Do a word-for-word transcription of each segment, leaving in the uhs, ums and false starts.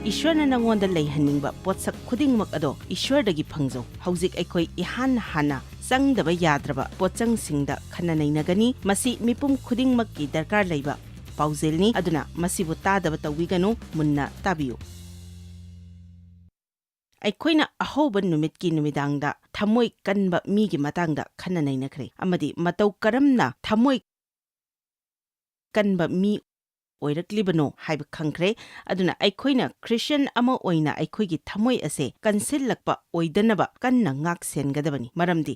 ꯏꯁ꯭ꯋꯔꯅ ꯅꯉꯣꯟꯗ ꯂꯩꯍꯟꯅꯤꯡꯕ ꯄꯣꯠꯁꯛ ꯈꯨꯗꯤꯡꯃꯛ ꯑꯗꯣ ꯏꯁ꯭ꯋꯔꯗꯒꯤ ꯐꯪꯖꯧ꯫ ꯍꯧꯖꯤꯛ ꯑꯩꯈꯣꯏ ꯏꯍꯥꯟ ꯍꯥꯟꯅ ꯆꯪꯗꯕ ꯌꯥꯗ꯭ꯔꯕ ꯄꯣꯠꯆꯪꯁꯤꯡꯗ ꯈꯟꯅ ꯅꯩꯅꯒꯅꯤ꯫ ꯃꯁꯤ ꯃꯤꯄꯨꯝ ꯈꯨꯗꯤꯡꯃꯛꯀꯤ ꯗꯔꯀꯥꯔ ꯂꯩꯕ ꯄꯥꯎꯖꯦꯜꯅꯤ, ꯑꯗꯨꯅ ꯃꯁꯤꯕꯨ ꯇꯥꯗꯕ ꯇꯧꯕꯤꯒꯅꯨ, ꯃꯨꯟꯅ ꯇꯥꯕꯤꯌꯨ꯫ ꯑꯩꯈꯣꯏꯅ ꯑꯍꯧꯕ ꯅꯨꯃꯤꯠꯀꯤ ꯅꯨꯃꯤꯗꯥꯡꯗ ꯊꯃꯣꯏ ꯀꯟꯕ ꯃꯤꯒꯤ ꯃꯇꯥꯡꯗ ꯈꯟꯅ ꯅꯩꯅꯈ꯭ꯔꯦ, ꯑꯃꯗꯤ ꯃꯇꯧ ꯀꯔꯝꯅ ꯊꯃꯣꯏ ꯀꯟꯕ ꯃꯤ ꯑꯣꯏꯔꯛꯂꯤꯕꯅꯣ ꯍꯥꯏꯕ ꯈꯪꯈ꯭ꯔꯦ꯫ ꯑꯗꯨꯅ ꯑꯩꯈꯣꯏꯅ ꯈ꯭ꯔꯤꯁꯇꯤꯌꯥꯟ ꯑꯃ ꯑꯣꯏꯅ ꯑꯩꯈꯣꯏꯒꯤ ꯊꯃꯣꯏ ꯑꯁꯦ ꯀꯟꯁꯤꯜꯂꯛꯄ ꯑꯣꯏꯗꯅꯕ ꯀꯟꯅ ꯉꯥꯛ ꯁꯦꯟꯒꯗꯕꯅꯤ, ꯃꯔꯝꯗꯤ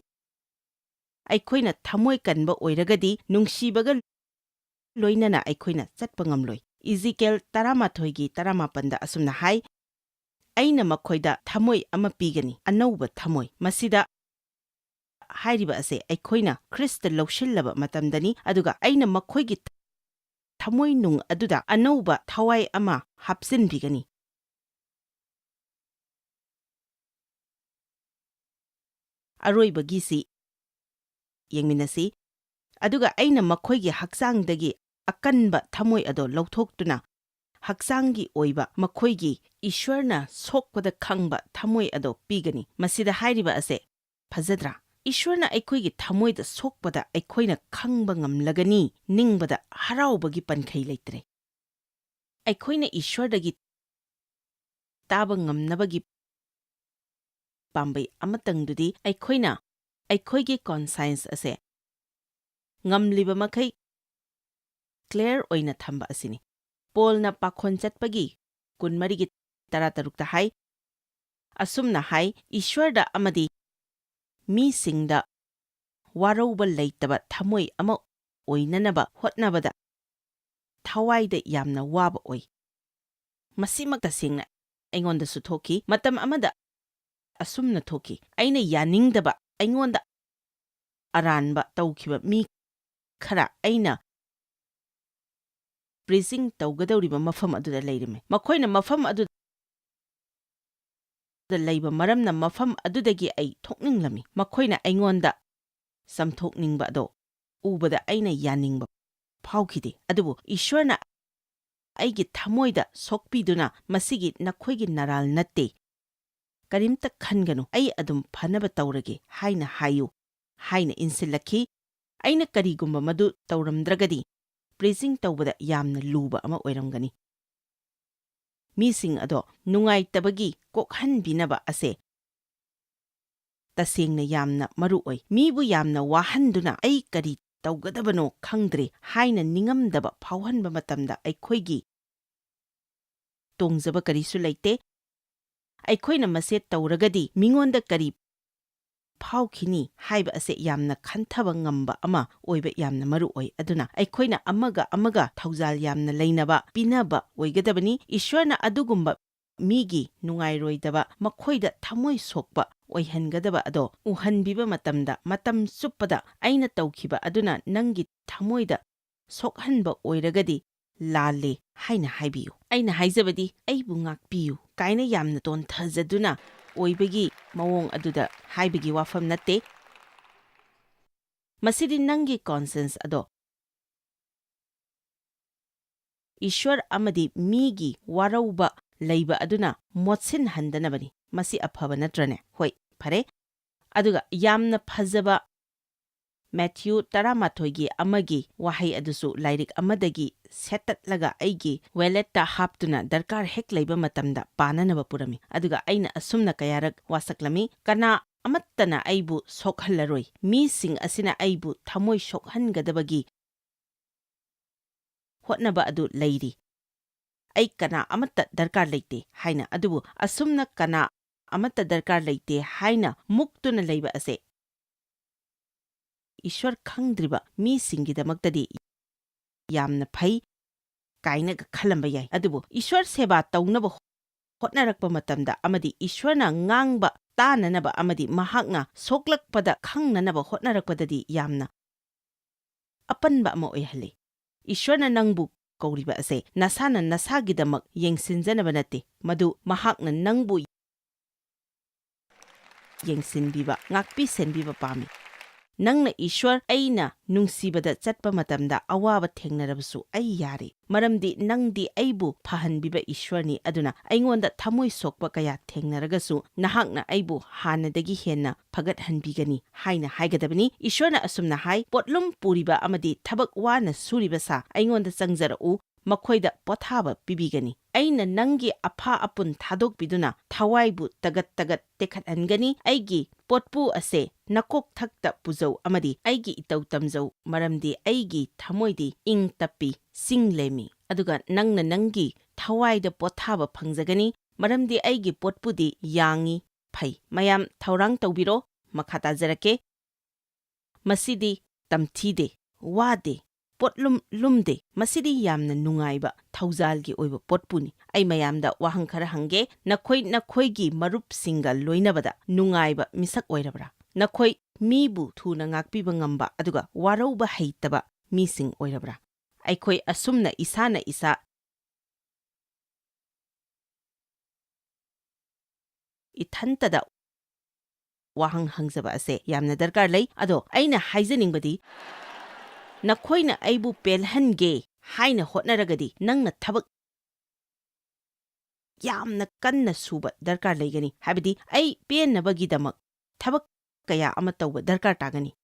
ꯑꯩꯈꯣꯏꯅ ꯊꯃꯣꯏ ꯀꯟꯕ ꯑꯣꯏꯔꯒꯗꯤ ꯅꯨꯡꯁꯤꯕꯒ ꯂꯣꯏꯅꯅ ꯑꯩꯈꯣꯏꯅ ꯆꯠꯄ ꯉꯝꯂꯣꯏ꯫ ꯏꯖꯤꯀꯦꯜ ꯇꯔꯥꯃꯥꯊꯣꯏꯒꯤ ꯇꯔꯥꯃꯥꯄꯟꯗ ꯑꯁꯨꯝꯅ ꯍꯥꯏ, "ꯑꯩꯅ ꯃꯈꯣꯏꯗ ꯊꯃꯣꯏ ꯑꯃ ꯄꯤꯒꯅꯤ, ꯑꯅꯧꯕ ꯊꯃꯣꯏ"꯫ ꯃꯁꯤꯗ ꯍꯥꯏꯔꯤꯕ ꯑꯁꯦ ꯑꯩꯈꯣꯏꯅ ꯈ꯭ꯔꯤꯁꯇ ꯂꯧꯁꯤꯜꯂꯕ ꯃꯇꯝꯗꯅꯤ, ꯑꯗꯨꯒ "ꯑꯩꯅ ꯃꯈꯣꯏꯒꯤ ꯊꯃꯣꯏꯅꯨꯡ ꯑꯗꯨꯗ ꯑꯅꯧꯕ ꯊꯋꯥꯏ ꯑꯃ ꯍꯥꯞꯆꯤꯟꯕꯤꯒꯅꯤ"꯫ ꯑꯔꯣꯏꯕꯒꯤꯁꯤ ꯌꯦꯡꯃꯤꯟꯅꯁꯤ꯫ "ꯑꯗꯨꯒ ꯑꯩꯅ ꯃꯈꯣꯏꯒꯤ ꯍꯛꯆꯥꯡꯗꯒꯤ ꯑꯀꯟꯕ ꯊꯃꯣꯏ ꯑꯗꯣ ꯂꯧꯊꯣꯛꯇꯨꯅ, ꯍꯛꯆꯥꯡꯒꯤ ꯑꯣꯏꯕ ꯃꯈꯣꯏꯒꯤ ꯏꯁ꯭ꯋꯔꯅ ꯁꯣꯛꯄꯗ ꯈꯪꯕ ꯊꯃꯣꯏ ꯑꯗꯣ ꯄꯤꯒꯅꯤ"꯫ ꯃꯁꯤꯗ ꯍꯥꯏꯔꯤꯕ ꯑꯁꯦ ꯐꯖꯗ꯭ꯔꯥ? ꯏꯁ꯭ꯋꯔꯅ ꯑꯩꯈꯣꯏꯒꯤ ꯊꯃꯣꯏꯗ ꯁꯣꯛꯄꯗ ꯑꯩꯈꯣꯏꯅ ꯈꯪꯕ ꯉꯝꯂꯒꯅꯤ, ꯅꯤꯡꯕꯗ ꯍꯔꯥꯎꯕꯒꯤ ꯄꯟꯈꯩ ꯂꯩꯇ꯭ꯔꯦ꯫ ꯑꯩꯈꯣꯏꯅ ꯏꯁ꯭ꯋꯔꯗꯒꯤ ꯇꯥꯕ ꯉꯝꯅꯕꯒꯤ ꯄꯥꯝꯕꯩ ꯑꯃꯇꯪꯗꯨꯗꯤ ꯑꯩꯈꯣꯏꯅ ꯑꯩꯈꯣꯏꯒꯤ ꯀꯣꯟꯁꯥꯏꯟꯁ ꯑꯁꯦ ꯉꯝꯂꯤꯕ ꯃꯈꯩ ꯀ꯭ꯂꯤꯌꯥꯔ ꯑꯣꯏꯅ ꯊꯝꯕ ꯑꯁꯤꯅꯤ꯫ ꯄꯣꯜꯅ ꯄꯥꯈꯣꯟ ꯆꯠꯄꯒꯤ ꯀꯨꯟꯃꯔꯤꯒꯤ ꯇꯔꯥꯇꯔꯨꯛꯇ ꯍꯥꯏ, ꯑꯁꯨꯝꯅ ꯍꯥꯏ, "ꯏꯁ꯭ꯋꯔꯗ ꯑꯃꯗꯤ ꯃꯤꯁꯤꯡꯗ ꯋꯥꯔꯧꯕ ꯂꯩꯇꯕ ꯊꯃꯣꯏ ꯑꯃ ꯑꯣꯏꯅꯅꯕ ꯍꯣꯠꯅꯕꯗ ꯊꯋꯥꯏꯗ ꯌꯥꯝꯅ ꯋꯥꯕ ꯑꯣꯏ"꯫ ꯃꯁꯤꯃꯛ ꯇꯁꯦꯡꯅ ꯑꯩꯉꯣꯟꯗꯁꯨ ꯊꯣꯛꯈꯤ꯫ ꯃꯇꯝ ꯑꯃꯗ ꯑꯁꯨꯝꯅ ꯊꯣꯛꯈꯤ꯫ ꯑꯩꯅ ꯌꯥꯅꯤꯡꯗꯕ, ꯑꯩꯉꯣꯟꯗ ꯑꯔꯥꯟꯕ ꯇꯧꯈꯤꯕ ꯃꯤ ꯈꯔ ꯑꯩꯅ ꯄ꯭ꯔꯤꯆꯤꯡ ꯇꯧꯒꯗꯧꯔꯤꯕ ꯃꯐꯝ ꯑꯗꯨꯗ ꯂꯩꯔꯝꯃꯤ꯫ ꯃꯈꯣꯏꯅ ꯃꯐꯝ ꯑꯗꯨꯗ ꯂꯩꯕ ꯃꯔꯝꯅ ꯃꯐꯝ ꯑꯗꯨꯗꯒꯤ ꯑꯩ ꯊꯣꯛꯅꯤꯡꯂꯝꯃꯤ꯫ ꯃꯈꯣꯏꯅ ꯑꯩꯉꯣꯟꯗ ꯆꯥꯝꯊꯣꯛꯅꯤꯡꯕ ꯑꯗꯣ ꯎꯕꯗ ꯑꯩꯅ ꯌꯥꯅꯤꯡꯕ ꯐꯥꯎꯈꯤꯗꯦ꯫ ꯑꯗꯨꯕꯨ ꯏꯁ꯭ꯋꯔꯅ ꯑꯩꯒꯤ ꯊꯃꯣꯏꯗ ꯁꯣꯛꯄꯤꯗꯨꯅ ꯃꯁꯤꯒꯤ ꯅꯈꯣꯏꯒꯤ ꯅꯔꯥꯜ ꯅꯠꯇꯦ꯫ ꯀꯔꯤꯝꯇ ꯈꯟꯒꯅꯨ, ꯑꯩ ꯑꯗꯨꯝ ꯐꯅꯕ ꯇꯧꯔꯒꯦ" ꯍꯥꯏꯅ ꯍꯥꯏꯌꯨ ꯍꯥꯏꯅ ꯏꯟꯁꯤꯜꯂꯛꯈꯤ꯫ ꯑꯩꯅ ꯀꯔꯤꯒꯨꯝꯕ ꯃꯗꯨ ꯇꯧꯔꯝꯗ꯭ꯔꯒꯗꯤ, ꯄ꯭ꯔꯤꯆꯤꯡ ꯇꯧꯕꯗ ꯌꯥꯝꯅ ꯂꯨꯕ ꯑꯃ ꯑꯣꯏꯔꯝꯒꯅꯤ꯫ ꯃꯤꯁꯤꯡ ꯑꯗꯣ ꯅꯨꯡꯉꯥꯏꯇꯕꯒꯤ ꯀꯣꯛꯍꯟꯕꯤꯅꯕ ꯑꯁꯦ ꯇꯁꯦꯡꯅ ꯌꯥꯝꯅ ꯃꯔꯨ ꯑꯣꯏ꯫ ꯃꯤꯕꯨ ꯌꯥꯝꯅ ꯋꯥꯍꯟꯗꯨꯅ "ꯑꯩ ꯀꯔꯤ ꯇꯧꯒꯗꯕꯅꯣ ꯈꯪꯗ꯭ꯔꯦ" ꯍꯥꯏꯅ ꯅꯤꯡꯉꯝꯗꯕ ꯐꯥꯎꯍꯟꯕ ꯃꯇꯝꯗ ꯑꯩꯈꯣꯏꯒꯤ ꯇꯣꯡꯖꯕ ꯀꯔꯤꯁꯨ ꯂꯩꯇꯦ꯫ ꯑꯩꯈꯣꯏꯅ ꯃꯁꯦ ꯇꯧꯔꯒꯗꯤ ꯃꯤꯉꯣꯟꯗ ꯀꯔꯤ ꯐꯥꯎꯈꯤꯅꯤ ꯍꯥꯏꯕ ꯑꯁꯦ ꯌꯥꯝꯅ ꯈꯟꯊꯕ ꯉꯝꯕ ꯑꯃ ꯑꯣꯏꯕ ꯌꯥꯝꯅ ꯃꯔꯨ ꯑꯣꯏ꯫ ꯑꯗꯨꯅ ꯑꯩꯈꯣꯏꯅ ꯑꯃꯒ ꯑꯃꯒ ꯊꯧꯖꯥꯜ ꯌꯥꯝꯅ ꯂꯩꯅꯕ, ꯄꯤꯅꯕ ꯑꯣꯏꯒꯗꯕꯅꯤ꯫ ꯏꯁ꯭ꯋꯔꯅ ꯑꯗꯨꯒꯨꯝꯕ ꯃꯤꯒꯤ ꯅꯨꯡꯉꯥꯏꯔꯣꯏꯗꯕ, ꯃꯈꯣꯏꯗ ꯊꯃꯣꯏ ꯁꯣꯛꯄ ꯑꯣꯏꯍꯟꯒꯗꯕ ꯑꯗꯣ ꯎꯍꯟꯕꯤꯕ ꯃꯇꯝꯗ, "ꯃꯇꯝ ꯆꯨꯞꯄꯗ ꯑꯩꯅ ꯇꯧꯈꯤꯕ ꯑꯗꯨꯅ ꯅꯪꯒꯤ ꯊꯃꯣꯏꯗ ꯁꯣꯛꯍꯟꯕ ꯑꯣꯏꯔꯒꯗꯤ ꯂꯥꯜꯂꯦ" ꯍꯥꯏꯅ ꯍꯥꯏꯕꯤꯌꯨ꯫ ꯑꯩꯅ ꯍꯥꯏꯖꯕꯗꯤ, "ꯑꯩꯕꯨ ꯉꯥꯛꯄꯤꯌꯨ" ꯀꯥꯏꯅ ꯌꯥꯝꯅ ꯇꯣꯟꯊꯖꯗꯨꯅ ꯑꯣꯏꯕꯒꯤ ꯃꯑꯣꯡ ꯑꯗꯨꯗ ꯍꯥꯏꯕꯒꯤ ꯋꯥꯐꯝ ꯅꯠꯇꯦ꯫ ꯃꯁꯤꯗꯤ ꯅꯪꯒꯤ conscience ꯑꯗꯣ ꯏꯁ꯭ꯋꯔ ꯑꯃꯗꯤ ꯃꯤꯒꯤ ꯋꯥꯔꯧꯕ ꯂꯩꯕ ꯑꯗꯨꯅ ꯃꯣꯠꯁꯤꯟꯍꯟꯗꯅꯕꯅꯤ꯫ ꯃꯁꯤ ꯑꯐꯕ ꯅꯠꯇ꯭ꯔꯅꯦ? ꯍꯣꯏ, ꯐꯔꯦ꯫ ꯑꯗꯨꯒ ꯌꯥꯝꯅ ꯐꯖꯕ ꯃꯦꯊ꯭ꯌꯨ ꯇꯔꯥꯃꯥꯊꯣꯏꯒꯤ ꯑꯃꯒꯤ ꯋꯥꯍꯩ ꯑꯗꯨꯁꯨ ꯂꯥꯏꯔꯤꯛ ꯑꯃꯗꯒꯤ ꯁꯦꯠꯇꯠꯂꯒ ꯑꯩꯒꯤ ꯋꯦꯂꯦꯠꯇ ꯍꯥꯞꯇꯨꯅ ꯗꯔꯀꯥꯔ ꯍꯦꯛ ꯂꯩꯕ ꯃꯇꯝꯗ ꯄꯥꯅꯅꯕ ꯄꯨꯔꯝꯃꯤ꯫ ꯑꯗꯨꯒ ꯑꯩꯅ ꯑꯁꯨꯝꯅ ꯀꯌꯥꯔꯛ ꯋꯥꯁꯛꯂꯝꯃꯤ, "ꯀꯅꯥ ꯑꯃꯠꯇꯅ ꯑꯩꯕꯨ ꯁꯣꯛꯍꯜꯂꯔꯣꯏ꯫ ꯃꯤꯁꯤꯡ ꯑꯁꯤꯅ ꯑꯩꯕꯨ ꯊꯃꯣꯏ ꯁꯣꯛꯍꯟꯒꯗꯕꯒꯤ ꯍꯣꯠꯅꯕ ꯑꯗꯨ ꯂꯩꯔꯤ꯫ ꯑꯩ ꯀꯅꯥ ꯑꯃꯠꯇ ꯗꯔꯀꯥꯔ ꯂꯩꯇꯦ" ꯍꯥꯏꯅ꯫ ꯑꯗꯨꯕꯨ ꯑꯁꯨꯝꯅ "ꯀꯅꯥ ꯑꯃꯠꯇ ꯗꯔꯀꯥꯔ ꯂꯩꯇꯦ" ꯍꯥꯏꯅ ꯃꯨꯛꯇꯨꯅ ꯂꯩꯕ ꯑꯁꯦ ꯏꯁ꯭ꯋꯔ ꯈꯪꯗ꯭ꯔꯤꯕ ꯃꯤꯁꯤꯡꯒꯤꯗꯃꯛꯇꯗꯤ ꯌꯥꯝꯅ ꯐꯩ ꯀꯥꯏꯅꯒ ꯈꯜꯂꯝꯕ ꯌꯥꯏ꯫ ꯑꯗꯨꯕꯨ ꯏꯁ꯭ꯋꯔ ꯁꯦꯕꯥ ꯇꯧꯅꯕ ꯍꯣꯠꯅꯔꯛꯄ ꯃꯇꯝꯗ ꯑꯃꯗꯤ ꯏꯁ꯭ꯋꯔꯅ ꯉꯥꯡꯕ ꯇꯥꯅꯅꯕ ꯑꯃꯗꯤ ꯃꯍꯥꯛꯅ ꯁꯣꯛꯂꯛꯄꯗ ꯈꯪꯅꯅꯕ ꯍꯣꯠꯅꯔꯛꯄꯗꯗꯤ ꯌꯥꯝꯅ ꯑꯄꯟꯕ ꯑꯃ ꯑꯣꯏꯍꯜꯂꯤ꯫ ꯏꯁ꯭ꯋꯔꯅ ꯅꯪꯕꯨ ꯀꯧꯔꯤꯕ ꯑꯁꯦ ꯅꯁꯥꯅ ꯅꯁꯥꯒꯤꯗꯃꯛ ꯌꯦꯡꯁꯤꯟꯖꯅꯕ ꯅꯠꯇꯦ, ꯃꯗꯨ ꯃꯍꯥꯛꯅ ꯅꯪꯕꯨ ꯌꯦꯡꯁꯤꯟꯕꯤꯕ, ꯉꯥꯛꯄꯤ ꯁꯦꯟꯕꯤꯕ ꯄꯥꯝꯃꯤ꯫ "ꯅꯪꯅ ꯏꯁ꯭ꯋꯔ, ꯑꯩꯅ ꯅꯨꯡꯁꯤꯕꯗ ꯆꯠꯄ ꯃꯇꯝꯗ ꯑꯋꯥꯕ ꯊꯦꯡꯅꯔꯕꯁꯨ ꯑꯩ ꯌꯥꯔꯤ, ꯃꯔꯝꯗꯤ ꯅꯪꯗꯤ ꯑꯩꯕꯨ ꯐꯍꯟꯕꯤꯕ ꯏꯁ꯭ꯋꯔꯅꯤ, ꯑꯗꯨꯅ ꯑꯩꯉꯣꯟꯗ ꯊꯃꯣꯏ ꯁꯣꯛꯄ ꯀꯌꯥ ꯊꯦꯡꯅꯔꯒꯁꯨ ꯅꯍꯥꯛꯅ ꯑꯩꯕꯨ ꯍꯥꯟꯅꯗꯒꯤ ꯍꯦꯟꯅ ꯐꯒꯠꯍꯟꯕꯤꯒꯅꯤ" ꯍꯥꯏꯅ ꯍꯥꯏꯒꯗꯕꯅꯤ꯫ ꯏꯁ꯭ꯋꯔꯅ ꯑꯁꯨꯝꯅ ꯍꯥꯏ, "ꯄꯣꯠꯂꯨꯝ ꯄꯨꯔꯤꯕ ꯑꯃꯗꯤ ꯊꯕꯛ ꯋꯥꯅ ꯁꯨꯔꯤꯕ ꯁꯥ, ꯑꯩꯉꯣꯟꯗ ꯆꯪꯖꯔꯛꯎ, ꯃꯈꯣꯏꯗ ꯄꯣꯊꯥꯕ ꯄꯤꯕꯤꯒꯅꯤ꯫ ꯑꯩꯅ ꯅꯪꯒꯤ ꯑꯐꯥ ꯑꯄꯨꯟ ꯊꯥꯗꯣꯛꯄꯤꯗꯨꯅ ꯊꯋꯥꯏꯕꯨ ꯇꯒꯠ ꯇꯒꯠ ꯇꯦꯛꯈꯠꯍꯟꯒꯅꯤ꯫ ꯑꯩꯒꯤ ꯄꯣꯠꯄꯨ ꯑꯁꯦ ꯅꯀꯣꯛꯊꯛꯇ ꯄꯨꯖꯧ ꯑꯃꯗꯤ ꯑꯩꯒꯤ ꯏꯇꯧ ꯇꯝꯖꯧ, ꯃꯔꯝꯗꯤ ꯑꯩꯒꯤ ꯊꯃꯣꯏꯗꯤ ꯏꯪ ꯇꯞꯄꯤ, ꯆꯤꯡ ꯂꯦꯝꯃꯤ꯫ ꯑꯗꯨꯒ ꯅꯪꯅ ꯅꯪꯒꯤ ꯊꯋꯥꯏꯗ ꯄꯣꯊꯥꯕ ꯐꯪꯖꯒꯅꯤ, ꯃꯔꯝꯗꯤ ꯑꯩꯒꯤ ꯄꯣꯠꯄꯨꯗꯤ ꯌꯥꯡꯏ, ꯐꯩ"꯫ ꯃꯌꯥꯝ ꯊꯧꯔꯥꯡ ꯇꯧꯕꯤꯔꯣ, ꯃꯈꯥ ꯇꯥꯖꯔꯛꯀꯦ꯫ ꯃꯁꯤꯗꯤ ꯇꯝꯊꯤꯗꯦ, ꯋꯥꯗꯦ, ꯄꯣꯠꯂꯨꯝ ꯂꯨꯝꯗꯦ꯫ ꯃꯁꯤꯗꯤ ꯌꯥꯝꯅ ꯅꯨꯡꯉꯥꯏꯕ, ꯊꯧꯖꯥꯜꯒꯤ ꯑꯣꯏꯕ ꯄꯣꯠꯄꯨꯅꯤ꯫ ꯑꯩ ꯃꯌꯥꯝꯗ ꯋꯥꯍꯪ ꯈꯔ ꯍꯪꯒꯦ, ꯅꯈꯣꯏ ꯅꯈꯣꯏꯒꯤ ꯃꯔꯨꯞꯁꯤꯡꯒ ꯂꯣꯏꯅꯕꯗ ꯅꯨꯡꯉꯥꯏꯕ ꯃꯤꯁꯛ ꯑꯣꯏꯔꯕ꯭ꯔꯥ? ꯅꯈꯣꯏ ꯃꯤꯕꯨ ꯊꯨꯅ ꯉꯥꯛꯄꯤꯕ ꯉꯝꯕ ꯑꯗꯨꯒ ꯋꯥꯔꯧꯕ ꯍꯩꯇꯕ ꯃꯤꯁꯤꯡ ꯑꯣꯏꯔꯕ꯭ꯔꯥ? ꯑꯩꯈꯣꯏ ꯑꯁꯨꯝꯅ ꯏꯁꯥꯅ ꯏꯁꯥ ꯏꯊꯟꯇꯗ ꯋꯥꯍꯪ ꯍꯪꯖꯕ ꯑꯁꯦ ꯌꯥꯝꯅ ꯗꯔꯀꯥꯔ ꯂꯩ꯫ ꯑꯗꯣ ꯑꯩꯅ ꯍꯥꯏꯖꯅꯤꯡꯕꯗꯤ, ꯅꯈꯣꯏꯅ ꯑꯩꯕꯨ ꯄꯦꯜꯍꯟꯒꯦ ꯍꯥꯏꯅ ꯍꯣꯠꯅꯔꯒꯗꯤ, ꯅꯪꯅ ꯊꯕꯛ ꯌꯥꯝꯅ ꯀꯟꯅ ꯁꯨꯕ ꯗꯔꯀꯥꯔ ꯂꯩꯒꯅꯤ, ꯍꯥꯏꯕꯗꯤ ꯑꯩ ꯄꯦꯟꯅꯕꯒꯤꯗꯃꯛ ꯊꯕꯛ ꯀꯌꯥ ꯑꯃ ꯇꯧꯕ ꯗꯔꯀꯥꯔ ꯇꯥꯒꯅꯤ꯫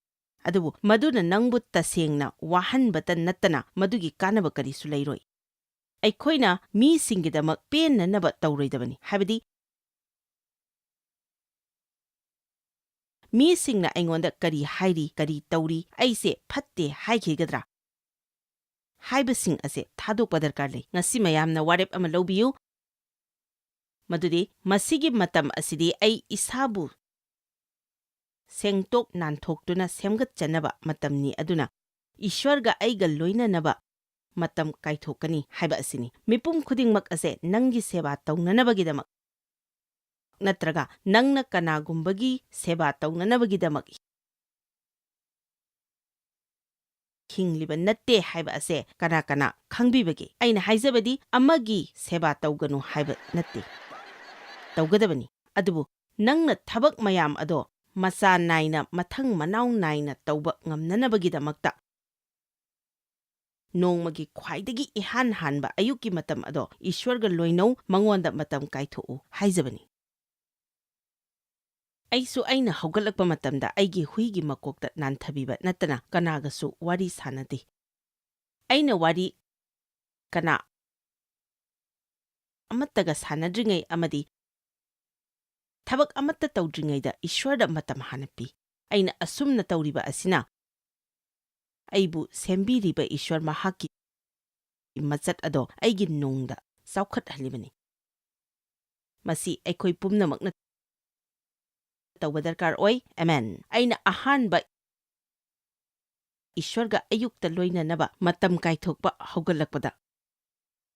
ꯑꯗꯨꯕꯨ ꯃꯗꯨꯅ ꯅꯪꯕꯨ ꯇꯁꯦꯡꯅ ꯋꯥꯍꯟꯕꯇ ꯅꯠꯇꯅ ꯃꯗꯨꯒꯤ ꯀꯥꯟꯅꯕ ꯀꯔꯤꯁꯨ ꯂꯩꯔꯣꯏ꯫ ꯑꯩꯈꯣꯏꯅ ꯃꯤꯁꯤꯡꯒꯤꯗꯃꯛ ꯄꯦꯟꯅꯅꯕ ꯇꯧꯔꯣꯏꯗꯕꯅꯤ, ꯍꯥꯏꯕꯗꯤ ꯃꯤꯁꯤꯡꯅ ꯑꯩꯉꯣꯟꯗ ꯀꯔꯤ ꯍꯥꯏꯔꯤ, ꯀꯔꯤ ꯇꯧꯔꯤ, ꯑꯩꯁꯦ ꯐꯠꯇꯦ ꯍꯥꯏꯈꯤꯒꯗ꯭ꯔꯥ ꯍꯥꯏꯕꯁꯤꯡ ꯑꯁꯦ ꯊꯥꯗꯣꯛꯄ ꯗꯔꯀꯥꯔ ꯂꯩ꯫ ꯉꯁꯤ ꯃꯌꯥꯝꯅ ꯋꯥꯔꯦꯞ ꯑꯃ ꯂꯧꯕꯤꯌꯨ, ꯃꯗꯨꯗꯤ ꯃꯁꯤꯒꯤ ꯃꯇꯝ ꯑꯁꯤꯗꯤ ꯑꯩ ꯏꯁꯥꯕꯨ ꯁꯦꯡꯇꯣꯛ ꯅꯥꯟꯊꯣꯛꯇꯨꯅ ꯁꯦꯝꯒꯠꯆꯅꯕ ꯃꯇꯝꯅꯤ, ꯑꯗꯨꯅ ꯏꯁ꯭ꯋꯔꯒ ꯑꯩꯒ ꯂꯣꯏꯅꯅꯕ ꯃꯇꯝ ꯀꯥꯏꯊꯣꯛꯀꯅꯤ ꯍꯥꯏꯕ ꯑꯁꯤꯅꯤ꯫ ꯃꯤꯄꯨꯝ ꯈꯨꯗꯤꯡꯃꯛ ꯑꯁꯦ ꯅꯪꯒꯤ ꯁꯦꯕꯥ ꯇꯧꯅꯅꯕꯒꯤꯗꯃꯛ ꯅꯠꯇ꯭ꯔꯒ ꯅꯪꯅ ꯀꯅꯥꯒꯨꯝꯕꯒꯤ ꯁꯦꯕꯥ ꯇꯧꯅꯅꯕꯒꯤꯗꯃꯛ ꯍꯤꯡꯂꯤꯕ ꯅꯠꯇꯦ ꯍꯥꯏꯕ ꯑꯁꯦ ꯀꯅꯥ ꯀꯅꯥ ꯈꯪꯕꯤꯕꯒꯦ? ꯑꯩꯅ ꯍꯥꯏꯖꯕꯗꯤ ꯑꯃꯒꯤ ꯁꯦꯕꯥ ꯇꯧꯒꯅꯨ ꯍꯥꯏꯕ ꯅꯠꯇꯦ꯫ ꯇꯧꯒꯗꯕꯅꯤ꯫ ꯑꯗꯨꯕꯨ ꯅꯪꯅ ꯊꯕꯛ ꯃꯌꯥꯝ ꯑꯗꯣ ꯃꯆꯥ ꯅꯥꯏꯅ, ꯃꯊꯪ ꯃꯅꯥꯎ ꯅꯥꯏꯅ ꯇꯧꯕ ꯉꯝꯅꯅꯕꯒꯤꯗꯃꯛꯇ, ꯅꯣꯡꯃꯒꯤ ꯈ꯭ꯋꯥꯏꯗꯒꯤ ꯏꯍꯥꯟ ꯍꯥꯟꯕ ꯑꯌꯨꯛꯀꯤ ꯃꯇꯝ ꯑꯗꯣ ꯏꯁ꯭ꯋꯔꯒ ꯂꯣꯏꯅꯧ, ꯃꯉꯣꯟꯗ ꯃꯇꯝ ꯀꯥꯏꯊꯣꯛꯎ ꯍꯥꯏꯖꯕꯅꯤ꯫ ꯑꯩꯁꯨ ꯑꯩꯅ ꯍꯧꯒꯠꯂꯛꯄ ꯃꯇꯝꯗ ꯑꯩꯒꯤ ꯍꯨꯏꯒꯤ ꯃꯀꯣꯛꯇ ꯅꯥꯟꯊꯕꯤꯕ ꯅꯠꯇꯅ ꯀꯅꯥꯒꯁꯨ ꯋꯥꯔꯤ ꯁꯥꯅꯗꯦ꯫ ꯑꯩꯅ ꯋꯥꯔꯤ ꯀꯅꯥ ꯑꯃꯠꯇꯒ ꯁꯥꯟꯅꯗ꯭ꯔꯤꯉꯩ ꯑꯃꯗꯤ ꯊꯕꯛ ꯑꯃꯠꯇ ꯇꯧꯗ꯭ꯔꯤꯉꯩꯗ ꯏꯁ꯭ꯋꯔꯗ ꯃꯇꯝ ꯍꯥꯟꯅ ꯄꯤ꯫ ꯑꯩꯅ ꯑꯁꯨꯝꯅ ꯇꯧꯔꯤꯕ ꯑꯁꯤꯅ ꯑꯩꯕꯨ ꯁꯦꯝꯕꯤꯔꯤꯕ ꯏꯁ꯭ꯋꯔ ꯃꯍꯥꯛꯀꯤ ꯃꯆꯠ ꯑꯗꯣ ꯑꯩꯒꯤ ꯅꯨꯡꯗ ꯆꯥꯎꯈꯠꯍꯜꯂꯤꯕꯅꯤ꯫ ꯃꯁꯤ ꯑꯩꯈꯣꯏ ꯄꯨꯝꯅꯃꯛꯅ ꯇꯧꯕ ꯗꯔꯀꯥꯔ ꯑꯣꯏ꯫ ꯑꯃꯦꯟ꯫ ꯑꯩꯅ ꯑꯍꯥꯟꯕ ꯏꯁ꯭ꯋꯔꯒ ꯑꯌꯨꯛꯇ ꯂꯣꯏꯅꯅꯕ ꯃꯇꯝ ꯀꯥꯏꯊꯣꯛꯄ ꯍꯧꯒꯠꯂꯛꯄꯗ,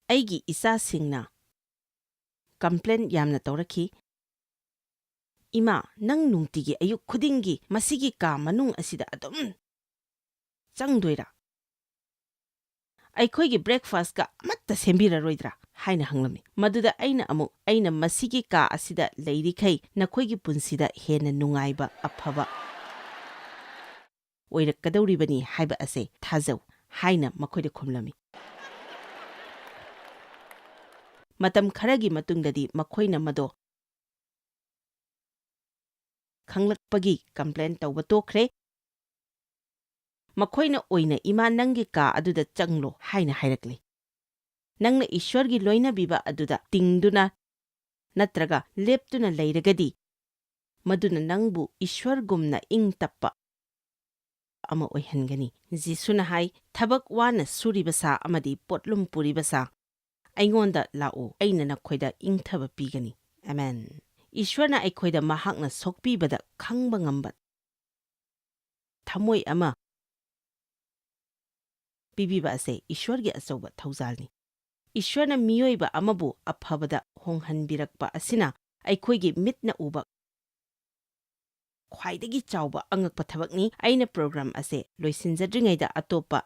ꯑꯩꯒꯤ ꯏꯆꯥꯁꯤꯡꯅ ꯀꯝꯄ꯭ꯂꯦꯟ ꯌꯥꯝꯅ ꯇꯧꯔꯛꯈꯤ, "ꯏꯃꯥ, ꯅꯪ ꯅꯨꯡꯇꯤꯒꯤ ꯑꯌꯨꯛ ꯈꯨꯗꯤꯡꯒꯤ ꯃꯁꯤꯒꯤ ꯀꯥ ꯃꯅꯨꯡ ꯑꯁꯤꯗ ꯑꯗꯨꯝ ꯆꯪꯗꯣꯏꯔꯥ? ꯑꯩꯈꯣꯏꯒꯤ ꯕ꯭ꯔꯦꯛꯐꯥꯁꯠꯀ ꯑꯃꯠꯇ ꯁꯦꯝꯕꯤꯔꯔꯣꯏꯗ꯭ꯔꯥ?" ꯍꯥꯏꯅ ꯍꯪꯂꯝꯃꯤ꯫ ꯃꯗꯨꯗ ꯑꯩꯅ ꯑꯃꯨꯛ, "ꯑꯩꯅ ꯃꯁꯤꯒꯤ ꯀꯥ ꯑꯁꯤꯗ ꯂꯩꯔꯤꯈꯩ ꯅꯈꯣꯏꯒꯤ ꯄꯨꯟꯁꯤꯗ ꯍꯦꯟꯅ ꯅꯨꯡꯉꯥꯏꯕ, ꯑꯐꯕ ꯑꯣꯏꯔꯛꯀꯗꯧꯔꯤꯕꯅꯤ ꯍꯥꯏꯕ ꯑꯁꯦ ꯊꯥꯖꯧ" ꯍꯥꯏꯅ ꯃꯈꯣꯏꯗ ꯈꯨꯝꯂꯝꯃꯤ꯫ ꯃꯇꯝ ꯈꯔꯒꯤ ꯃꯇꯨꯡꯗꯗꯤ ꯃꯈꯣꯏꯅ ꯃꯗꯣ ꯈꯪꯂꯛꯄꯒꯤ ꯀꯝꯄ꯭ꯂꯦꯟ ꯇꯧꯕ ꯇꯣꯛꯈ꯭ꯔꯦ꯫ ꯃꯈꯣꯏꯅ ꯑꯣꯏꯅ, "ꯏꯃꯥ, ꯅꯪꯒꯤ ꯀꯥ ꯑꯗꯨꯗ ꯆꯪꯂꯣ" ꯍꯥꯏꯅ ꯍꯥꯏꯔꯛꯂꯦ꯫ "ꯅꯪꯅ ꯏꯁ꯭ꯋꯔꯒꯤ ꯂꯣꯏꯅꯕꯤꯕ ꯑꯗꯨꯗ ꯇꯤꯡꯗꯨꯅ ꯅꯠꯇ꯭ꯔꯒ ꯂꯦꯞꯇꯨꯅ ꯂꯩꯔꯒꯗꯤ, ꯃꯗꯨꯅ ꯅꯪꯕꯨ ꯏꯁ꯭ꯋꯔꯒꯨꯝꯅ ꯏꯪ ꯇꯞꯄ ꯑꯃ ꯑꯣꯏꯍꯟꯒꯅꯤ꯫" ꯖꯤꯁꯨꯅ ꯍꯥꯏ, "ꯊꯕꯛ ꯋꯥꯅ ꯁꯨꯔꯤꯕ ꯁꯥ ꯑꯃꯗꯤ ꯄꯣꯠꯂꯨꯝ ꯄꯨꯔꯤꯕ ꯁꯥ, ꯑꯩꯉꯣꯟꯗ ꯂꯥꯛꯎ, ꯑꯩꯅ ꯅꯈꯣꯏꯗ ꯏꯪꯊꯕ ꯄꯤꯒꯅꯤ꯫" ꯑꯃꯦꯟ꯫ ꯏꯁ꯭ꯋꯔꯅ ꯑꯩꯈꯣꯏꯗ ꯃꯍꯥꯛꯅ ꯁꯣꯛꯄꯤꯕꯗ ꯈꯪꯕ ꯉꯝꯕ ꯊꯃꯣꯏ ꯑꯃ ꯄꯤꯕꯤꯕ ꯑꯁꯦ ꯏꯁ꯭ꯋꯔꯒꯤ ꯑꯆꯧꯕ ꯊꯧꯖꯥꯜꯅꯤ꯫ ꯏꯁ꯭ꯋꯔꯅ ꯃꯤꯑꯣꯏꯕ ꯑꯃꯕꯨ ꯑꯐꯕꯗ ꯍꯣꯡꯍꯟꯕꯤꯔꯛꯄ ꯑꯁꯤꯅ ꯑꯩꯈꯣꯏꯒꯤ ꯃꯤꯠꯅ ꯎꯕ ꯈ꯭ꯋꯥꯏꯗꯒꯤ ꯆꯥꯎꯕ ꯑꯉꯛꯄ ꯊꯕꯛꯅꯤ꯫ ꯑꯩꯅ ꯄ꯭ꯔꯣꯒ꯭ꯔꯥꯝ ꯑꯁꯦ ꯂꯣꯏꯁꯤꯟꯖꯗ꯭ꯔꯤꯉꯩꯗ ꯑꯇꯣꯞꯄ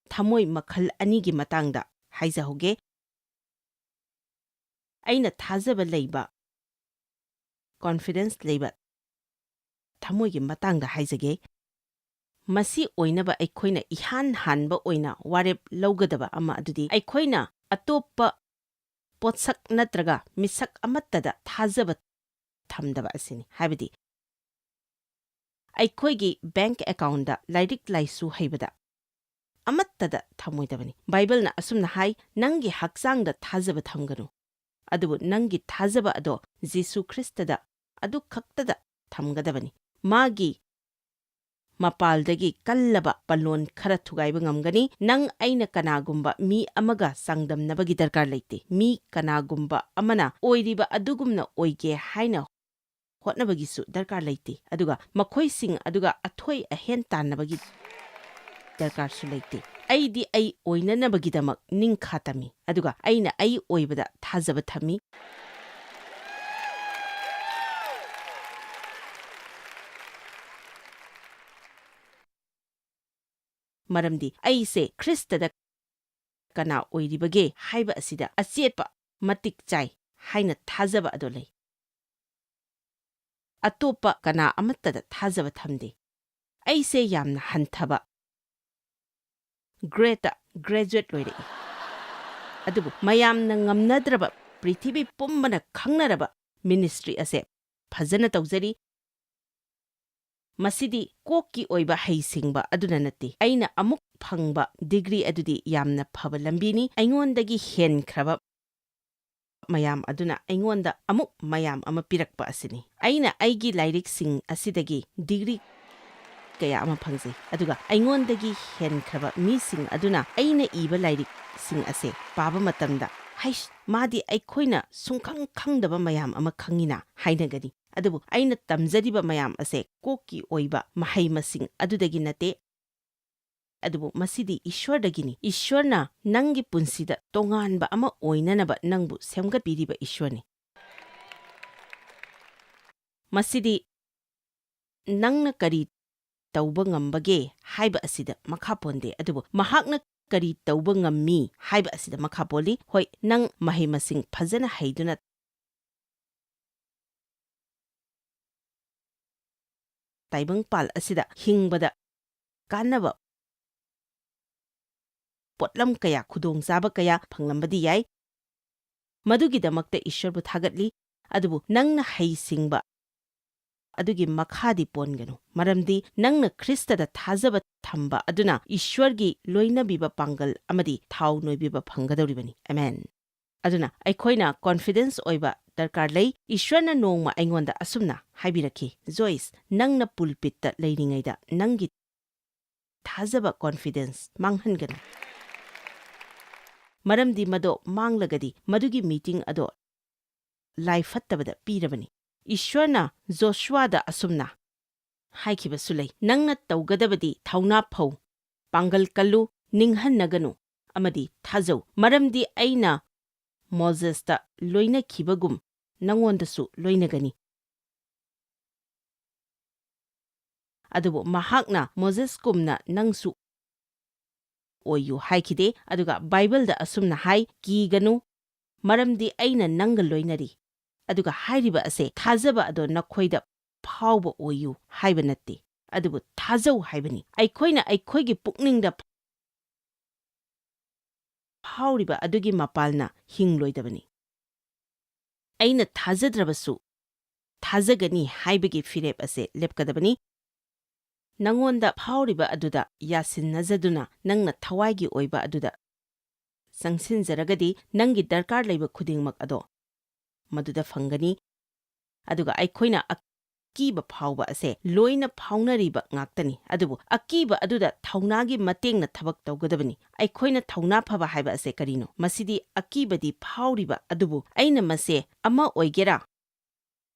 ꯊꯃꯣꯏ ꯃꯈꯜ ꯑꯅꯤꯒꯤ ꯃꯇꯥꯡꯗ ꯍꯥꯏꯖꯍꯧꯒꯦ꯫ ꯑꯩꯅ ꯊꯥꯖꯕ ꯂꯩꯕ confidence ꯂꯩꯕ ꯊꯃꯣꯏꯒꯤ ꯃꯇꯥꯡꯗ ꯍꯥꯏꯖꯒꯦ꯫ ꯃꯁꯤ ꯑꯣꯏꯅꯕ ꯑꯩꯈꯣꯏꯅ ꯏꯍꯥꯟ ꯍꯥꯟꯕ ꯑꯣꯏꯅ ꯋꯥꯔꯦꯞ ꯂꯧꯒꯗꯕ ꯑꯃ ꯑꯗꯨꯗꯤ ꯑꯩꯈꯣꯏꯅ ꯑꯇꯣꯞꯄ ꯄꯣꯠꯁꯛ ꯅꯠꯇ꯭ꯔꯒ ꯃꯤꯁꯛ ꯑꯃꯠꯇꯗ ꯊꯥꯖꯕ ꯊꯝꯗꯕ ꯑꯁꯤꯅꯤ꯫ ꯍꯥꯏꯕꯗꯤ ꯑꯩꯈꯣꯏꯒꯤ bank accountꯗ ꯂꯥꯏꯔꯤꯛ ꯂꯥꯏꯁꯨ ꯍꯩꯕꯗ ꯑꯃꯠꯇꯗ ꯊꯝꯃꯣꯏꯗꯕꯅꯤ꯫ ꯕꯥꯏꯕꯜꯅ ꯑꯁꯨꯝꯅ ꯍꯥꯏ, "ꯅꯪꯒꯤ ꯍꯛꯆꯥꯡꯗ ꯊꯥꯖꯕ ꯊꯝꯒꯅꯨ, ꯑꯗꯨꯕꯨ ꯅꯪꯒꯤ ꯊꯥꯖꯕ ꯑꯗꯣ ꯖꯤꯁꯨ ꯈ꯭ꯔꯤꯁꯇꯗ ꯑꯗꯨ ꯈꯛꯇꯗ ꯊꯝꯒꯗꯕꯅꯤ꯫ ꯃꯥꯒꯤ ꯃꯄꯥꯜꯗꯒꯤ ꯀꯜꯂꯕ ꯄꯜꯂꯣꯟ ꯈꯔ ꯊꯨꯒꯥꯏꯕ ꯉꯝꯒꯅꯤ꯫ ꯅꯪ ꯑꯩꯅ ꯀꯅꯥꯒꯨꯝꯕ ꯃꯤ ꯑꯃꯒ ꯆꯥꯡꯗꯝꯅꯕꯒꯤ ꯗꯔꯀꯥꯔ ꯂꯩꯇꯦ꯫ ꯃꯤ ꯀꯅꯥꯒꯨꯝꯕ ꯑꯃꯅ ꯑꯣꯏꯔꯤꯕ ꯑꯗꯨꯒꯨꯝꯅ ꯑꯣꯏꯒꯦ ꯍꯥꯏꯅ ꯍꯣꯠꯅꯕꯒꯤꯁꯨ ꯗꯔꯀꯥꯔ ꯂꯩꯇꯦ꯫ ꯑꯗꯨꯒ ꯃꯈꯣꯏꯁꯤꯡ ꯑꯗꯨꯒ ꯑꯊꯣꯏ ꯑꯍꯦꯟ ꯇꯥꯟꯅꯕꯒꯤ ꯗꯔꯀꯥꯔꯁꯨ ꯂꯩꯇꯦ꯫ ꯑꯩꯗꯤ ꯑꯩ ꯑꯣꯏꯅꯅꯕꯒꯤꯗꯃꯛ ꯅꯤꯡꯈꯥ ꯇꯝꯃꯤ, ꯑꯗꯨꯒ ꯑꯩꯅ ꯑꯩ ꯑꯣꯏꯕꯗ ꯊꯥꯖꯕ ꯊꯝꯃꯤ꯫ ꯃꯔꯝꯗꯤ ꯑꯩꯁꯦ ꯈ꯭ꯔꯤꯁꯇꯗ ꯀꯅꯥ ꯑꯣꯏꯔꯤꯕꯒꯦ ꯍꯥꯏꯕ ꯑꯁꯤꯗ ꯑꯆꯦꯠꯄ ꯃꯇꯤꯛ ꯆꯥꯏ ꯍꯥꯏꯅ ꯊꯥꯖꯕ ꯑꯗꯨ ꯂꯩ꯫ ꯑꯇꯣꯞꯄ ꯀꯅꯥ ꯑꯃꯠꯇꯗ ꯊꯥꯖꯕ ꯊꯝꯗꯦ꯫ ꯑꯩꯁꯦ ꯌꯥꯝꯅ ꯍꯟꯊꯕ grade graduate ꯂꯣꯏꯔꯛꯏ꯫ ꯑꯗꯨꯕꯨ ꯃꯌꯥꯝꯅ ꯉꯝꯅꯗ꯭ꯔꯕ, ꯄ꯭ꯔꯤꯊꯤꯕꯤ ꯄꯨꯝꯕꯅ ꯈꯪꯅꯔꯕ ministry ꯑꯁꯦ ꯐꯖꯅ ꯇꯧꯖꯔꯤ꯫ ꯃꯁꯤꯗꯤ ꯀꯣꯛꯀꯤ ꯑꯣꯏꯕ ꯍꯩꯁꯤꯡꯕ ꯑꯗꯨꯅ ꯅꯠꯇꯦ꯫ ꯑꯩꯅ ꯑꯃꯨꯛ ꯐꯪꯕ degree ꯑꯗꯨꯗꯤ ꯌꯥꯝꯅ ꯐꯕ ꯂꯝꯕꯤꯅꯤ꯫ ꯑꯩꯉꯣꯟꯗꯒꯤ ꯍꯦꯟꯈ꯭ꯔꯕ ꯃꯌꯥꯝ ꯑꯗꯨꯅ ꯑꯩꯉꯣꯟꯗ ꯑꯃꯨꯛ ꯃꯌꯥꯝ ꯑꯃ ꯄꯤꯔꯛꯄ ꯑꯁꯤꯅꯤ꯫ ꯑꯩꯅ ꯑꯩꯒꯤ ꯂꯥꯏꯔꯤꯛꯁꯤꯡ ꯑꯁꯤꯗꯒꯤ degree ꯀꯌꯥ ꯑꯃ ꯐꯪꯖꯩ, ꯑꯗꯨꯒ ꯑꯩꯉꯣꯟꯗꯒꯤ ꯍꯦꯟꯈ꯭ꯔꯕ ꯃꯤꯁꯤꯡ ꯑꯗꯨꯅ ꯑꯩꯅ ꯏꯕ ꯂꯥꯏꯔꯤꯛꯁꯤꯡ ꯑꯁꯦ ꯄꯥꯕ ꯃꯇꯝꯗ, "ꯍꯩꯁ, ꯃꯥꯗꯤ ꯑꯩꯈꯣꯏꯅ ꯁꯨꯡꯈꯪ ꯈꯪꯗꯕ ꯃꯌꯥꯝ ꯑꯃ ꯈꯪꯉꯤꯅ" ꯍꯥꯏꯅꯒꯅꯤ꯫ ꯑꯗꯨꯕꯨ ꯑꯩꯅ ꯇꯝꯖꯔꯤꯕ ꯃꯌꯥꯝ ꯑꯁꯦ ꯀꯣꯛꯀꯤ ꯑꯣꯏꯕ ꯃꯍꯩ ꯃꯁꯤꯡ ꯑꯗꯨꯗꯒꯤ ꯅꯠꯇꯦ, ꯑꯗꯨꯕꯨ ꯃꯁꯤꯗꯤ ꯏꯁ꯭ꯋꯔꯗꯒꯤꯅꯤ꯫ ꯏꯁ꯭ꯋꯔꯅ ꯅꯪꯒꯤ ꯄꯨꯟꯁꯤꯗ ꯇꯣꯉꯥꯟꯕ ꯑꯃ ꯑꯣꯏꯅꯅꯕ ꯅꯪꯕꯨ ꯁꯦꯝꯒꯠꯄꯤꯔꯤꯕ ꯏꯁ꯭ꯋꯔꯅꯤ꯫ ꯃꯁꯤꯗꯤ ꯅꯪꯅ ꯀꯔꯤ ꯇꯧꯕ ꯉꯝꯕꯒꯦ ꯍꯥꯏꯕ ꯑꯁꯤꯗ ꯃꯈꯥ ꯄꯣꯟꯗꯦ, ꯑꯗꯨꯕꯨ ꯃꯍꯥꯛꯅ ꯀꯔꯤ ꯇꯧꯕ ꯉꯝꯃꯤ ꯍꯥꯏꯕ ꯑꯁꯤꯗ ꯃꯈꯥ ꯄꯣꯜꯂꯤ꯫ ꯍꯣꯏ, ꯅꯪ ꯃꯍꯩ ꯃꯁꯤꯡ ꯐꯖꯅ ꯍꯩꯗꯨꯅ ꯇꯥꯏꯕꯪꯄꯥꯜ ꯑꯁꯤꯗ ꯍꯤꯡꯕꯗ ꯀꯥꯟꯅꯕ ꯄꯣꯠꯂꯝ ꯀꯌꯥ, ꯈꯨꯗꯣꯡꯆꯥꯕ ꯀꯌꯥ ꯐꯪꯂꯝꯕꯗꯤ ꯌꯥꯏ꯫ ꯃꯗꯨꯒꯤꯗꯃꯛꯇ ꯏꯁ꯭ꯋꯔꯕꯨ ꯊꯥꯒꯠꯂꯤ꯫ ꯑꯗꯨꯕꯨ ꯅꯪꯅ ꯍꯩꯁꯤꯡꯕ ꯑꯗꯨꯒꯤ ꯃꯈꯥꯗꯤ ꯄꯣꯟꯒꯅꯨ, ꯃꯔꯝꯗꯤ ꯅꯪꯅ ꯈ꯭ꯔꯤꯁꯇꯗ ꯊꯥꯖꯕ ꯊꯝꯕ ꯑꯗꯨꯅ ꯏꯁ꯭ꯋꯔꯒꯤ ꯂꯣꯏꯅꯕꯤꯕ ꯄꯥꯡꯒꯜ ꯑꯃꯗꯤ ꯊꯥꯎ ꯅꯣꯏꯕꯤꯕ ꯐꯪꯒꯗꯧꯔꯤꯕꯅꯤ꯫ ꯑꯃꯦꯟ꯫ ꯑꯗꯨꯅ ꯑꯩꯈꯣꯏꯅ confidence ꯑꯣꯏꯕ ꯗꯔꯀꯥꯔ ꯂꯩ꯫ ꯏꯁ꯭ꯋꯔꯅ ꯅꯣꯡꯃ ꯑꯩꯉꯣꯟꯗ ꯑꯁꯨꯝꯅ ꯍꯥꯏꯕꯤꯔꯛꯈꯤ, "ꯖꯣꯏꯁ, ꯅꯪꯅ ꯄꯨꯜꯄꯤꯠꯇ ꯂꯩꯔꯤꯉꯩꯗ ꯅꯪꯒꯤ ꯊꯥꯖꯕ, confidence, ꯃꯥꯡꯍꯟꯒꯅꯨ꯫ ꯃꯔꯝꯗꯤ ꯃꯗꯣ ꯃꯥꯡꯂꯒꯗꯤ ꯃꯗꯨꯒꯤ meeting ꯑꯗꯣ ꯂꯥꯏ ꯐꯠꯇꯕꯗ ꯄꯤꯔꯕꯅꯤ꯫" ꯏꯁ꯭ꯋꯔꯅ ꯖꯣꯁꯨꯋꯥꯗ ꯑꯁꯨꯝꯅ ꯍꯥꯏꯈꯤꯕꯁꯨ ꯂꯩ, "ꯅꯪꯅ ꯇꯧꯒꯗꯕꯗꯤ ꯊꯧꯅꯥ ꯐꯧ, ꯄꯥꯡꯒꯜ ꯀꯜꯂꯨ, ꯅꯤꯡꯍꯟꯅꯒꯅꯨ ꯑꯃꯗꯤ ꯊꯥꯖꯧ, ꯃꯔꯝꯗꯤ ꯑꯩꯅ ꯃꯣꯖꯦꯁꯇ ꯂꯣꯏꯅꯈꯤꯕꯒꯨꯝ ꯅꯉꯣꯟꯗꯁꯨ ꯂꯣꯏꯅꯒꯅꯤ꯫ ꯑꯗꯨꯕꯨ ꯃꯍꯥꯛꯅ ꯃꯣꯖꯦꯁꯀꯨꯝꯅ ꯅꯪꯁꯨ ꯑꯣꯏꯌꯨ ꯍꯥꯏꯈꯤꯗꯦ꯫" ꯑꯗꯨꯒ ꯕꯥꯏꯕꯜꯗ ꯑꯁꯨꯝꯅ ꯍꯥꯏ, "ꯀꯤꯒꯅꯨ, ꯃꯔꯝꯗꯤ ꯑꯩꯅ ꯅꯪꯒ ꯂꯣꯏꯅꯔꯤ꯫" ꯑꯗꯨꯒ ꯍꯥꯏꯔꯤꯕ ꯑꯁꯦ ꯊꯥꯖꯕ ꯑꯗꯣ ꯅꯈꯣꯏꯗ ꯐꯥꯎꯕ ꯑꯣꯏꯌꯨ ꯍꯥꯏꯕ ꯅꯠꯇꯦ, ꯑꯗꯨꯕꯨ ꯊꯥꯖꯧ ꯍꯥꯏꯕꯅꯤ꯫ ꯑꯩꯈꯣꯏꯅ ꯑꯩꯈꯣꯏꯒꯤ ꯄꯨꯛꯅꯤꯡꯗ ꯐꯥꯎꯔꯤꯕ ꯑꯗꯨꯒꯤ ꯃꯄꯥꯜꯅ ꯍꯤꯡꯂꯣꯏꯗꯕꯅꯤ꯫ "ꯑꯩꯅ ꯊꯥꯖꯗ꯭ꯔꯕꯁꯨ ꯊꯥꯖꯒꯅꯤ" ꯍꯥꯏꯕꯒꯤ ꯐꯤꯔꯦꯞ ꯑꯁꯦ ꯂꯦꯞꯀꯗꯕꯅꯤ꯫ ꯅꯉꯣꯟꯗ ꯐꯥꯎꯔꯤꯕ ꯑꯗꯨꯗ ꯌꯥꯁꯤꯟꯅꯖꯗꯨꯅ ꯅꯪꯅ ꯊꯋꯥꯏꯒꯤ ꯑꯣꯏꯕ ꯑꯗꯨꯗ ꯆꯪꯁꯤꯟꯖꯔꯒꯗꯤ ꯅꯪꯒꯤ ꯗꯔꯀꯥꯔ ꯂꯩꯕ ꯈꯨꯗꯤꯡꯃꯛ ꯑꯗꯣ ꯃꯗꯨꯗ ꯐꯪꯒꯅꯤ꯫ ꯑꯗꯨꯒ ꯑꯩꯈꯣꯏꯅ ꯑꯀꯤꯕ ꯐꯥꯎꯕ ꯑꯁꯦ ꯂꯣꯏꯅ ꯐꯥꯎꯅꯔꯤꯕ ꯉꯥꯛꯇꯅꯤ꯫ ꯑꯗꯨꯕꯨ ꯑꯀꯤꯕ ꯑꯗꯨꯗ ꯊꯧꯅꯥꯒꯤ ꯃꯇꯦꯡꯅ ꯊꯕꯛ ꯇꯧꯒꯗꯕꯅꯤ꯫ ꯑꯩꯈꯣꯏꯅ ꯊꯧꯅꯥ ꯐꯕ ꯍꯥꯏꯕ ꯑꯁꯦ ꯀꯔꯤꯅꯣ? ꯃꯁꯤꯗꯤ ꯑꯀꯤꯕꯗꯤ ꯐꯥꯎꯔꯤꯕ ꯑꯗꯨꯕꯨ ꯑꯩꯅ ꯃꯁꯦ ꯑꯃ ꯑꯣꯏꯒꯦꯔꯥ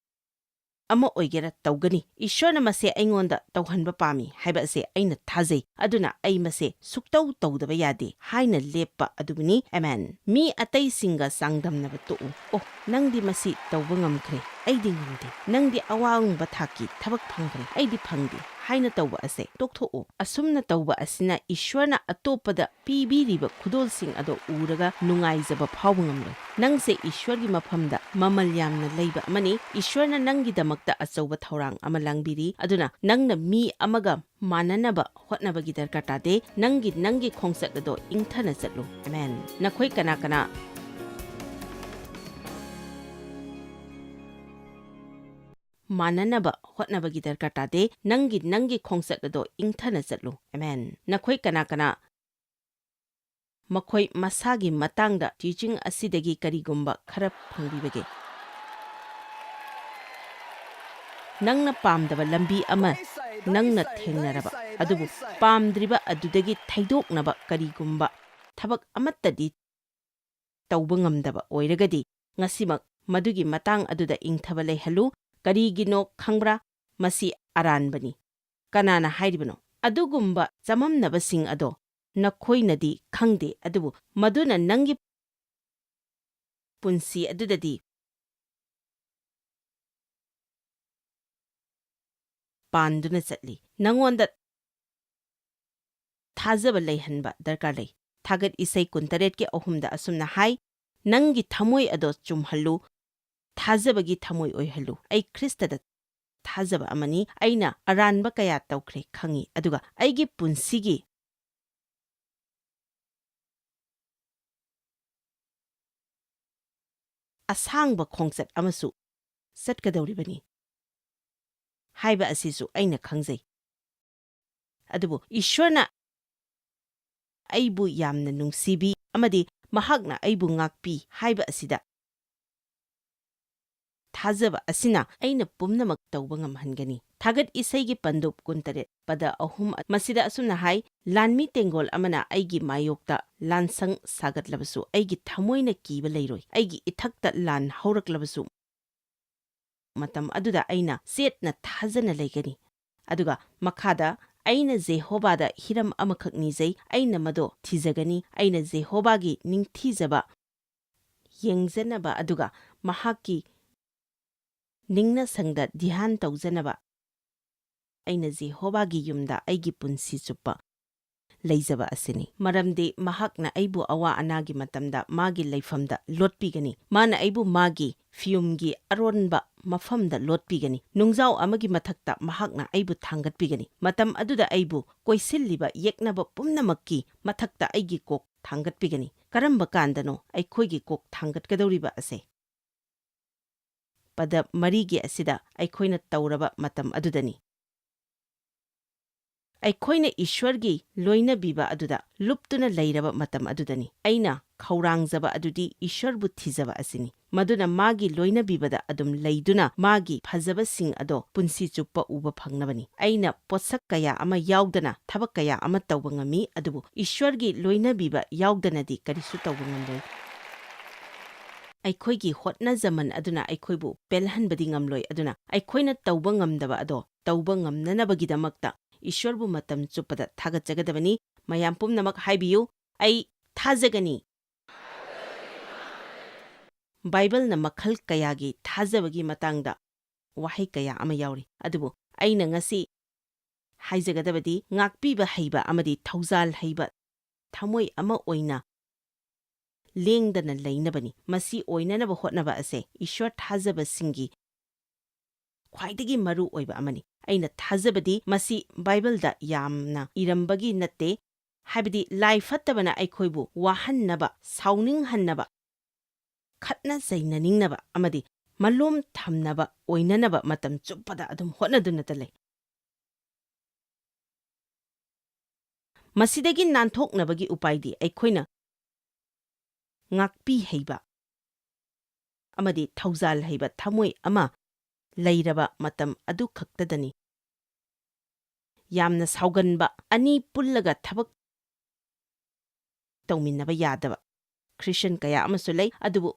ꯑꯃ ꯑꯣꯏꯒꯦꯔꯥ ꯇꯧꯒꯅꯤ꯫ ꯏꯁ꯭ꯋꯔꯅ ꯃꯁꯦ ꯑꯩꯉꯣꯟꯗ ꯇꯧꯍꯟꯕ ꯄꯥꯝꯃꯤ ꯍꯥꯏꯕ ꯑꯁꯦ ꯑꯩꯅ ꯊꯥꯖꯩ, ꯑꯗꯨꯅ ꯑꯩ ꯃꯁꯦ ꯁꯨꯛꯇꯧ ꯇꯧꯗꯕ ꯌꯥꯗꯦ ꯍꯥꯏꯅ ꯂꯦꯞꯄ ꯑꯗꯨꯕꯨꯅꯤ꯫ ꯑꯃꯦꯟ꯫ ꯃꯤ ꯑꯇꯩꯁꯤꯡꯒ ꯆꯥꯡꯗꯝꯅꯕ ꯇꯣꯛꯎ꯫ "ꯑꯣ, ꯅꯪꯗꯤ ꯃꯁꯤ ꯇꯧꯕ ꯉꯝꯈ꯭ꯔꯦ, ꯑꯩꯗꯤ ꯉꯝꯗꯦ꯫ ꯅꯪꯗꯤ ꯑꯋꯥꯡꯕ ꯊꯥꯛꯀꯤ ꯊꯕꯛ ꯐꯪꯈ꯭ꯔꯦ, ꯑꯩꯗꯤ ꯐꯪꯗꯦ" ꯍꯥꯏꯅ ꯇꯧꯕ ꯑꯁꯦ ꯇꯣꯛꯊꯣꯛꯎ꯫ ꯑꯁꯨꯝꯅ ꯇꯧꯕ ꯑꯁꯤꯅ ꯏꯁ꯭ꯋꯔꯅ ꯑꯇꯣꯞꯄꯗ ꯄꯤꯕꯤꯔꯤꯕ ꯈꯨꯗꯣꯜꯁꯤꯡ ꯑꯗꯣ ꯎꯔꯒ ꯅꯨꯡꯉꯥꯏꯖꯕ ꯐꯥꯎꯕ ꯉꯝꯂꯣꯏ꯫ ꯅꯪꯁꯦ ꯏꯁ꯭ꯋꯔꯒꯤ ꯃꯐꯝꯗ ꯃꯃꯜ ꯌꯥꯝꯅ ꯂꯩꯕ ꯑꯃꯅꯤ꯫ ꯏꯁ꯭ꯋꯔꯅ ꯅꯪꯒꯤꯗꯃꯛꯇ ꯑꯆꯧꯕ ꯊꯧꯔꯥꯡ ꯑꯃ ꯂꯥꯡꯕꯤꯔꯤ꯫ ꯑꯗꯨꯅ ꯅꯪꯅ ꯃꯤ ꯑꯃꯒ ꯃꯥꯟꯅꯅꯕ ꯍꯣꯠꯅꯕꯒꯤ ꯗꯔꯀꯥꯔ ꯇꯥꯗꯦ꯫ ꯅꯪꯒꯤ, ꯅꯪꯒꯤ ꯈꯣꯡꯆꯠ ꯑꯗꯣ ꯏꯪꯊꯅ ꯆꯠꯂꯨ꯫ ꯑꯃꯦꯟ꯫ ꯅꯈꯣꯏ ꯀꯅꯥ ꯀꯅꯥ ꯃꯥꯟꯅꯅꯕ ꯍꯣꯠꯅꯕꯒꯤ ꯗꯔꯀꯥꯔ ꯇꯥꯗꯦ꯫ ꯅꯪꯒꯤ, ꯅꯪꯒꯤ ꯈꯣꯡꯆꯠ ꯑꯗꯣ ꯏꯪꯊꯅ ꯆꯠꯂꯨ꯫ ꯑꯃꯦꯟ꯫ ꯅꯈꯣꯏ ꯀꯅꯥ ꯀꯅꯥ ꯃꯈꯣꯏ ꯃꯁꯥꯒꯤ ꯃꯇꯥꯡꯗ ꯇꯤꯆꯤꯡ ꯑꯁꯤꯗꯒꯤ ꯀꯔꯤꯒꯨꯝꯕ ꯈꯔ ꯐꯪꯕꯤꯕꯒꯦ? ꯅꯪꯅ ꯄꯥꯝꯗꯕ ꯂꯝꯕꯤ ꯑꯃ ꯅꯪꯅ ꯊꯦꯡꯅꯔꯕ, ꯑꯗꯨꯕꯨ ꯄꯥꯝꯗ꯭ꯔꯤꯕ ꯑꯗꯨꯗꯒꯤ ꯊꯩꯗꯣꯛꯅꯕ ꯀꯔꯤꯒꯨꯝꯕ ꯊꯕꯛ ꯑꯃꯠꯇꯗꯤ ꯇꯧꯕ ꯉꯝꯗꯕ ꯑꯣꯏꯔꯒꯗꯤ, ꯉꯁꯤꯃꯛ ꯃꯗꯨꯒꯤ ꯃꯇꯥꯡ ꯑꯗꯨꯗ ꯏꯪꯊꯕ ꯂꯩꯍꯜꯂꯨ꯫ ꯀꯔꯤꯒꯤꯅꯣ ꯈꯪꯕ꯭ꯔꯥ? ꯃꯁꯤ ꯑꯔꯥꯟꯕꯅꯤ꯫ ꯀꯅꯥꯅ ꯍꯥꯏꯔꯤꯕꯅꯣ? ꯑꯗꯨꯒꯨꯝꯕ ꯆꯃꯝꯅꯕꯁꯤꯡ ꯑꯗꯣ ꯅꯈꯣꯏꯅꯗꯤ ꯈꯪꯗꯦ, ꯑꯗꯨꯕꯨ ꯃꯗꯨꯅ ꯅꯪꯒꯤ ꯄꯨꯟꯁꯤ ꯑꯗꯨꯗꯗꯤ ꯄꯥꯟꯗꯨꯅ ꯆꯠꯂꯤ꯫ ꯅꯉꯣꯟꯗ ꯊꯥꯖꯕ ꯂꯩꯍꯟꯕ ꯗꯔꯀꯥꯔ ꯂꯩ꯫ ꯊꯥꯒꯠ ꯏꯁꯩ ꯀꯨꯟꯇꯔꯦꯠꯀꯤ ꯑꯍꯨꯝꯗ ꯑꯁꯨꯝꯅ ꯍꯥꯏ, "ꯅꯪꯒꯤ ꯊꯃꯣꯏ ꯑꯗꯣ ꯆꯨꯝꯍꯜꯂꯨ, ꯊꯥꯖꯕꯒꯤ ꯊꯃꯣꯏ ꯑꯣꯏꯍꯜꯂꯨ꯫ ꯑꯩ ꯈ꯭ꯔꯤꯁꯇꯗ ꯊꯥꯖꯕ ꯑꯃꯅꯤ꯫ ꯑꯩꯅ ꯑꯔꯥꯟꯕ ꯀꯌꯥ ꯇꯧꯈ꯭ꯔꯦ ꯈꯪꯏ, ꯑꯗꯨꯒ ꯑꯩꯒꯤ ꯄꯨꯟꯁꯤꯒꯤ ꯑꯁꯥꯡꯕ ꯈꯣꯡꯆꯠ ꯑꯃꯁꯨ ꯆꯠꯀꯗꯧꯔꯤꯕꯅꯤ ꯍꯥꯏꯕ ꯑꯁꯤꯁꯨ ꯑꯩꯅ ꯈꯪꯖꯩ꯫ ꯑꯗꯨꯕꯨ ꯏꯁ꯭ꯋꯔꯅ ꯑꯩꯕꯨ ꯌꯥꯝꯅ ꯅꯨꯡꯁꯤꯕꯤ ꯑꯃꯗꯤ ꯃꯍꯥꯛꯅ ꯑꯩꯕꯨ ꯉꯥꯛꯄꯤ ꯍꯥꯏꯕ ꯑꯁꯤꯗ ꯊꯥꯖꯕ ꯑꯁꯤꯅ ꯑꯩꯅ ꯄꯨꯝꯅꯃꯛ ꯇꯧꯕ ꯉꯝꯍꯟꯒꯅꯤ"꯫ ꯊꯥꯒꯠ ꯏꯁꯩꯒꯤ ꯄꯟꯗꯨꯞ ꯀꯨꯟꯇꯔꯦꯠ, ꯄꯗ ꯑꯍꯨꯝ, ꯃꯁꯤꯗ ꯑꯁꯨꯝꯅ ꯍꯥꯏ, "ꯂꯥꯟꯃꯤ ꯇꯦꯡꯒꯣꯜ ꯑꯃꯅ ꯑꯩꯒꯤ ꯃꯥꯌꯣꯛꯇ ꯂꯥꯟꯁꯪ ꯁꯥꯒꯠꯂꯕꯁꯨ, ꯑꯩꯒꯤ ꯊꯃꯣꯏꯅ ꯀꯤꯕ ꯂꯩꯔꯣꯏ꯫ ꯑꯩꯒꯤ ꯏꯊꯛꯇ ꯂꯥꯟ ꯍꯧꯔꯛꯂꯕꯁꯨ, ꯃꯇꯝ ꯑꯗꯨꯗ ꯑꯩꯅ ꯆꯦꯠꯅ ꯊꯥꯖꯅ ꯂꯩꯒꯅꯤ"꯫ ꯑꯗꯨꯒ ꯃꯈꯥꯗ, "ꯑꯩꯅ ꯖꯦꯍꯣꯕꯥꯗ ꯍꯤꯔꯝ ꯑꯃꯈꯛ ꯅꯤꯖꯩ, ꯑꯩꯅ ꯃꯗꯣ ꯊꯤꯖꯒꯅꯤ꯫ ꯑꯩꯅ ꯖꯦꯍꯣꯕꯥꯒꯤ ꯅꯤꯡꯊꯤꯖꯕ ꯌꯦꯡꯖꯅꯕ ꯑꯗꯨꯒ ꯃꯍꯥꯛꯀꯤ ꯅꯤꯡꯅꯁꯪꯗ ꯙ꯭ꯌꯥꯟ ꯇꯧꯖꯅꯕ ꯑꯩꯅ ꯖꯦꯍꯣꯚꯥꯒꯤ ꯌꯨꯝꯗ ꯑꯩꯒꯤ ꯄꯨꯟꯁꯤ ꯆꯨꯞꯄ ꯂꯩꯖꯕ ꯑꯁꯤꯅꯤ꯫ ꯃꯔꯝꯗꯤ ꯃꯍꯥꯛꯅ ꯑꯩꯕꯨ ꯑꯋꯥ ꯑꯅꯥꯒꯤ ꯃꯇꯝꯗ ꯃꯥꯒꯤ ꯂꯩꯐꯝꯗ ꯂꯣꯠꯄꯤꯒꯅꯤ꯫ ꯃꯥꯅ ꯑꯩꯕꯨ ꯃꯥꯒꯤ ꯐꯤꯌꯨꯝꯒꯤ ꯑꯔꯣꯟꯕ ꯃꯐꯝꯗ ꯂꯣꯠꯄꯤꯒꯅꯤ꯫ ꯅꯨꯡꯖꯥꯎ ꯑꯃꯒꯤ ꯃꯊꯛꯇ ꯃꯍꯥꯛꯅ ꯑꯩꯕꯨ ꯊꯥꯡꯒꯠꯄꯤꯒꯅꯤ꯫ ꯃꯇꯝ ꯑꯗꯨꯗ ꯑꯩꯕꯨ ꯀꯣꯏꯁꯤꯜꯂꯤꯕ ꯌꯦꯛꯅꯕ ꯄꯨꯝꯅꯃꯛꯀꯤ ꯃꯊꯛꯇ ꯑꯩꯒꯤ ꯀꯣꯛ ꯊꯥꯡꯒꯠꯄꯤꯒꯅꯤ꯫ ꯀꯔꯝꯕ ꯀꯥꯟꯗꯅꯣ ꯑꯩꯈꯣꯏꯒꯤ ꯀꯣꯛ ꯊꯥꯡꯒꯠꯀꯗꯧꯔꯤꯕ ꯑꯁꯦ? ꯄꯗ ꯃꯔꯤꯒꯤ ꯑꯁꯤꯗ ꯑꯩꯈꯣꯏꯅ ꯇꯧꯔꯕ ꯃꯇꯝ ꯑꯗꯨꯗꯅꯤ꯫ ꯑꯩꯈꯣꯏꯅ ꯏꯁ꯭ꯋꯔꯒꯤ ꯂꯣꯏꯅꯕꯤꯕ ꯑꯗꯨꯗ ꯂꯨꯞꯇꯨꯅ ꯂꯩꯔꯕ ꯃꯇꯝ ꯑꯗꯨꯗꯅꯤ꯫ ꯑꯩꯅ ꯈꯧꯔꯥꯡꯖꯕ ꯑꯗꯨꯗꯤ ꯏꯁ꯭ꯋꯔꯕꯨ ꯊꯤꯖꯕ ꯑꯁꯤꯅꯤ꯫ ꯃꯗꯨꯅ ꯃꯥꯒꯤ ꯂꯣꯏꯅꯕꯤꯕꯗ ꯑꯗꯨꯝ ꯂꯩꯗꯨꯅ ꯃꯥꯒꯤ ꯐꯖꯕꯁꯤꯡ ꯑꯗꯣ ꯄꯨꯟꯁꯤ ꯆꯨꯞꯄ ꯎꯕ ꯐꯪꯅꯕꯅꯤ꯫ ꯑꯩꯅ ꯄꯣꯠꯁꯛ ꯀꯌꯥ ꯑꯃ ꯌꯥꯎꯗꯅ ꯊꯕꯛ ꯀꯌꯥ ꯑꯃ ꯇꯧꯕ ꯉꯝꯃꯤ, ꯑꯗꯨꯕꯨ ꯏꯁ꯭ꯋꯔꯒꯤ ꯂꯣꯏꯅꯕꯤꯕ ꯌꯥꯎꯗꯅꯗꯤ ꯀꯔꯤꯁꯨ ꯇꯧꯕ ꯉꯝꯂꯣꯏ꯫ ꯑꯩꯈꯣꯏꯒꯤ ꯍꯣꯠꯅꯖꯃꯟ ꯑꯗꯨꯅ ꯑꯩꯈꯣꯏꯕꯨ ꯄꯦꯜꯍꯟꯕꯗꯤ ꯉꯝꯂꯣꯏ, ꯑꯗꯨꯅ ꯑꯩꯈꯣꯏꯅ ꯇꯧꯕ ꯉꯝꯗꯕ ꯑꯗꯣ ꯇꯧꯕ ꯉꯝꯅꯅꯕꯒꯤꯗꯃꯛꯇ ꯏꯁ꯭ꯋꯔꯕꯨ ꯃꯇꯝ ꯆꯨꯞꯄꯗ ꯊꯥꯒꯠꯆꯒꯗꯕꯅꯤ꯫ ꯃꯌꯥꯝ ꯄꯨꯝꯅꯃꯛ ꯍꯥꯏꯕꯤꯌꯨ, "ꯑꯩ ꯊꯥꯖꯒꯅꯤ"꯫ ꯕꯥꯏꯕꯜꯅ ꯃꯈꯜ ꯀꯌꯥꯒꯤ ꯊꯥꯖꯕꯒꯤ ꯃꯇꯥꯡꯗ ꯋꯥꯍꯩ ꯀꯌꯥ ꯑꯃ ꯌꯥꯎꯔꯤ, ꯑꯗꯨꯕꯨ ꯑꯩꯅ ꯉꯁꯤ ꯍꯥꯏꯖꯒꯗꯕꯗꯤ ꯉꯥꯛꯄꯤꯕ ꯍꯩꯕ ꯑꯃꯗꯤ ꯊꯧꯖꯥꯜ ꯍꯩꯕ ꯊꯃꯣꯏ ꯑꯃ ꯑꯣꯏꯅ ꯂꯦꯡꯗꯅ ꯂꯩꯅꯕꯅꯤ꯫ ꯃꯁꯤ ꯑꯣꯏꯅꯅꯕ ꯍꯣꯠꯅꯕ ꯑꯁꯦ ꯏꯁ꯭ꯋꯔ ꯊꯥꯖꯕꯁꯤꯡꯒꯤ ꯈ꯭ꯋꯥꯏꯗꯒꯤ ꯃꯔꯨ ꯑꯣꯏꯕ ꯑꯃꯅꯤ꯫ ꯑꯩꯅ ꯊꯥꯖꯕꯗꯤ ꯃꯁꯤ ꯕꯥꯏꯕꯜꯗ ꯌꯥꯝꯅ ꯏꯔꯝꯕꯒꯤ ꯅꯠꯇꯦ, ꯍꯥꯏꯕꯗꯤ ꯂꯥꯏ ꯐꯠꯇꯕꯅ ꯑꯩꯈꯣꯏꯕꯨ ꯋꯥꯍꯟꯅꯕ, ꯁꯥꯎꯅꯤꯡꯍꯟꯅꯕ, ꯈꯠꯅ ꯆꯩꯅꯅꯤꯡꯅꯕ ꯑꯃꯗꯤ ꯃꯂꯣꯝ ꯊꯝꯅꯕ ꯑꯣꯏꯅꯅꯕ ꯃꯇꯝ ꯆꯨꯞꯄꯗ ꯑꯗꯨꯝ ꯍꯣꯠꯅꯗꯨꯅꯇ ꯂꯩ꯫ ꯃꯁꯤꯗꯒꯤ ꯅꯥꯟꯊꯣꯛꯅꯕꯒꯤ ꯎꯄꯥꯏꯗꯤ ꯑꯩꯈꯣꯏꯅ ꯉꯥꯛꯄꯤ ꯍꯩꯕ ꯑꯃꯗꯤ ꯊꯧꯖꯥꯜ ꯍꯩꯕ ꯊꯃꯣꯏ ꯑꯃ ꯂꯩꯔꯕ ꯃꯇꯝ ꯑꯗꯨꯈꯛꯇꯗꯅꯤ꯫ ꯌꯥꯝꯅ ꯁꯥꯎꯒꯟꯕ, ꯑꯅꯤ ꯄꯨꯜꯂꯒ ꯊꯕꯛ ꯇꯧꯃꯤꯟꯅꯕ ꯌꯥꯗꯕ ꯈ꯭ꯔꯤꯁꯇꯤꯌꯥꯟ ꯀꯌꯥ ꯑꯃꯁꯨ ꯂꯩ, ꯑꯗꯨꯕꯨ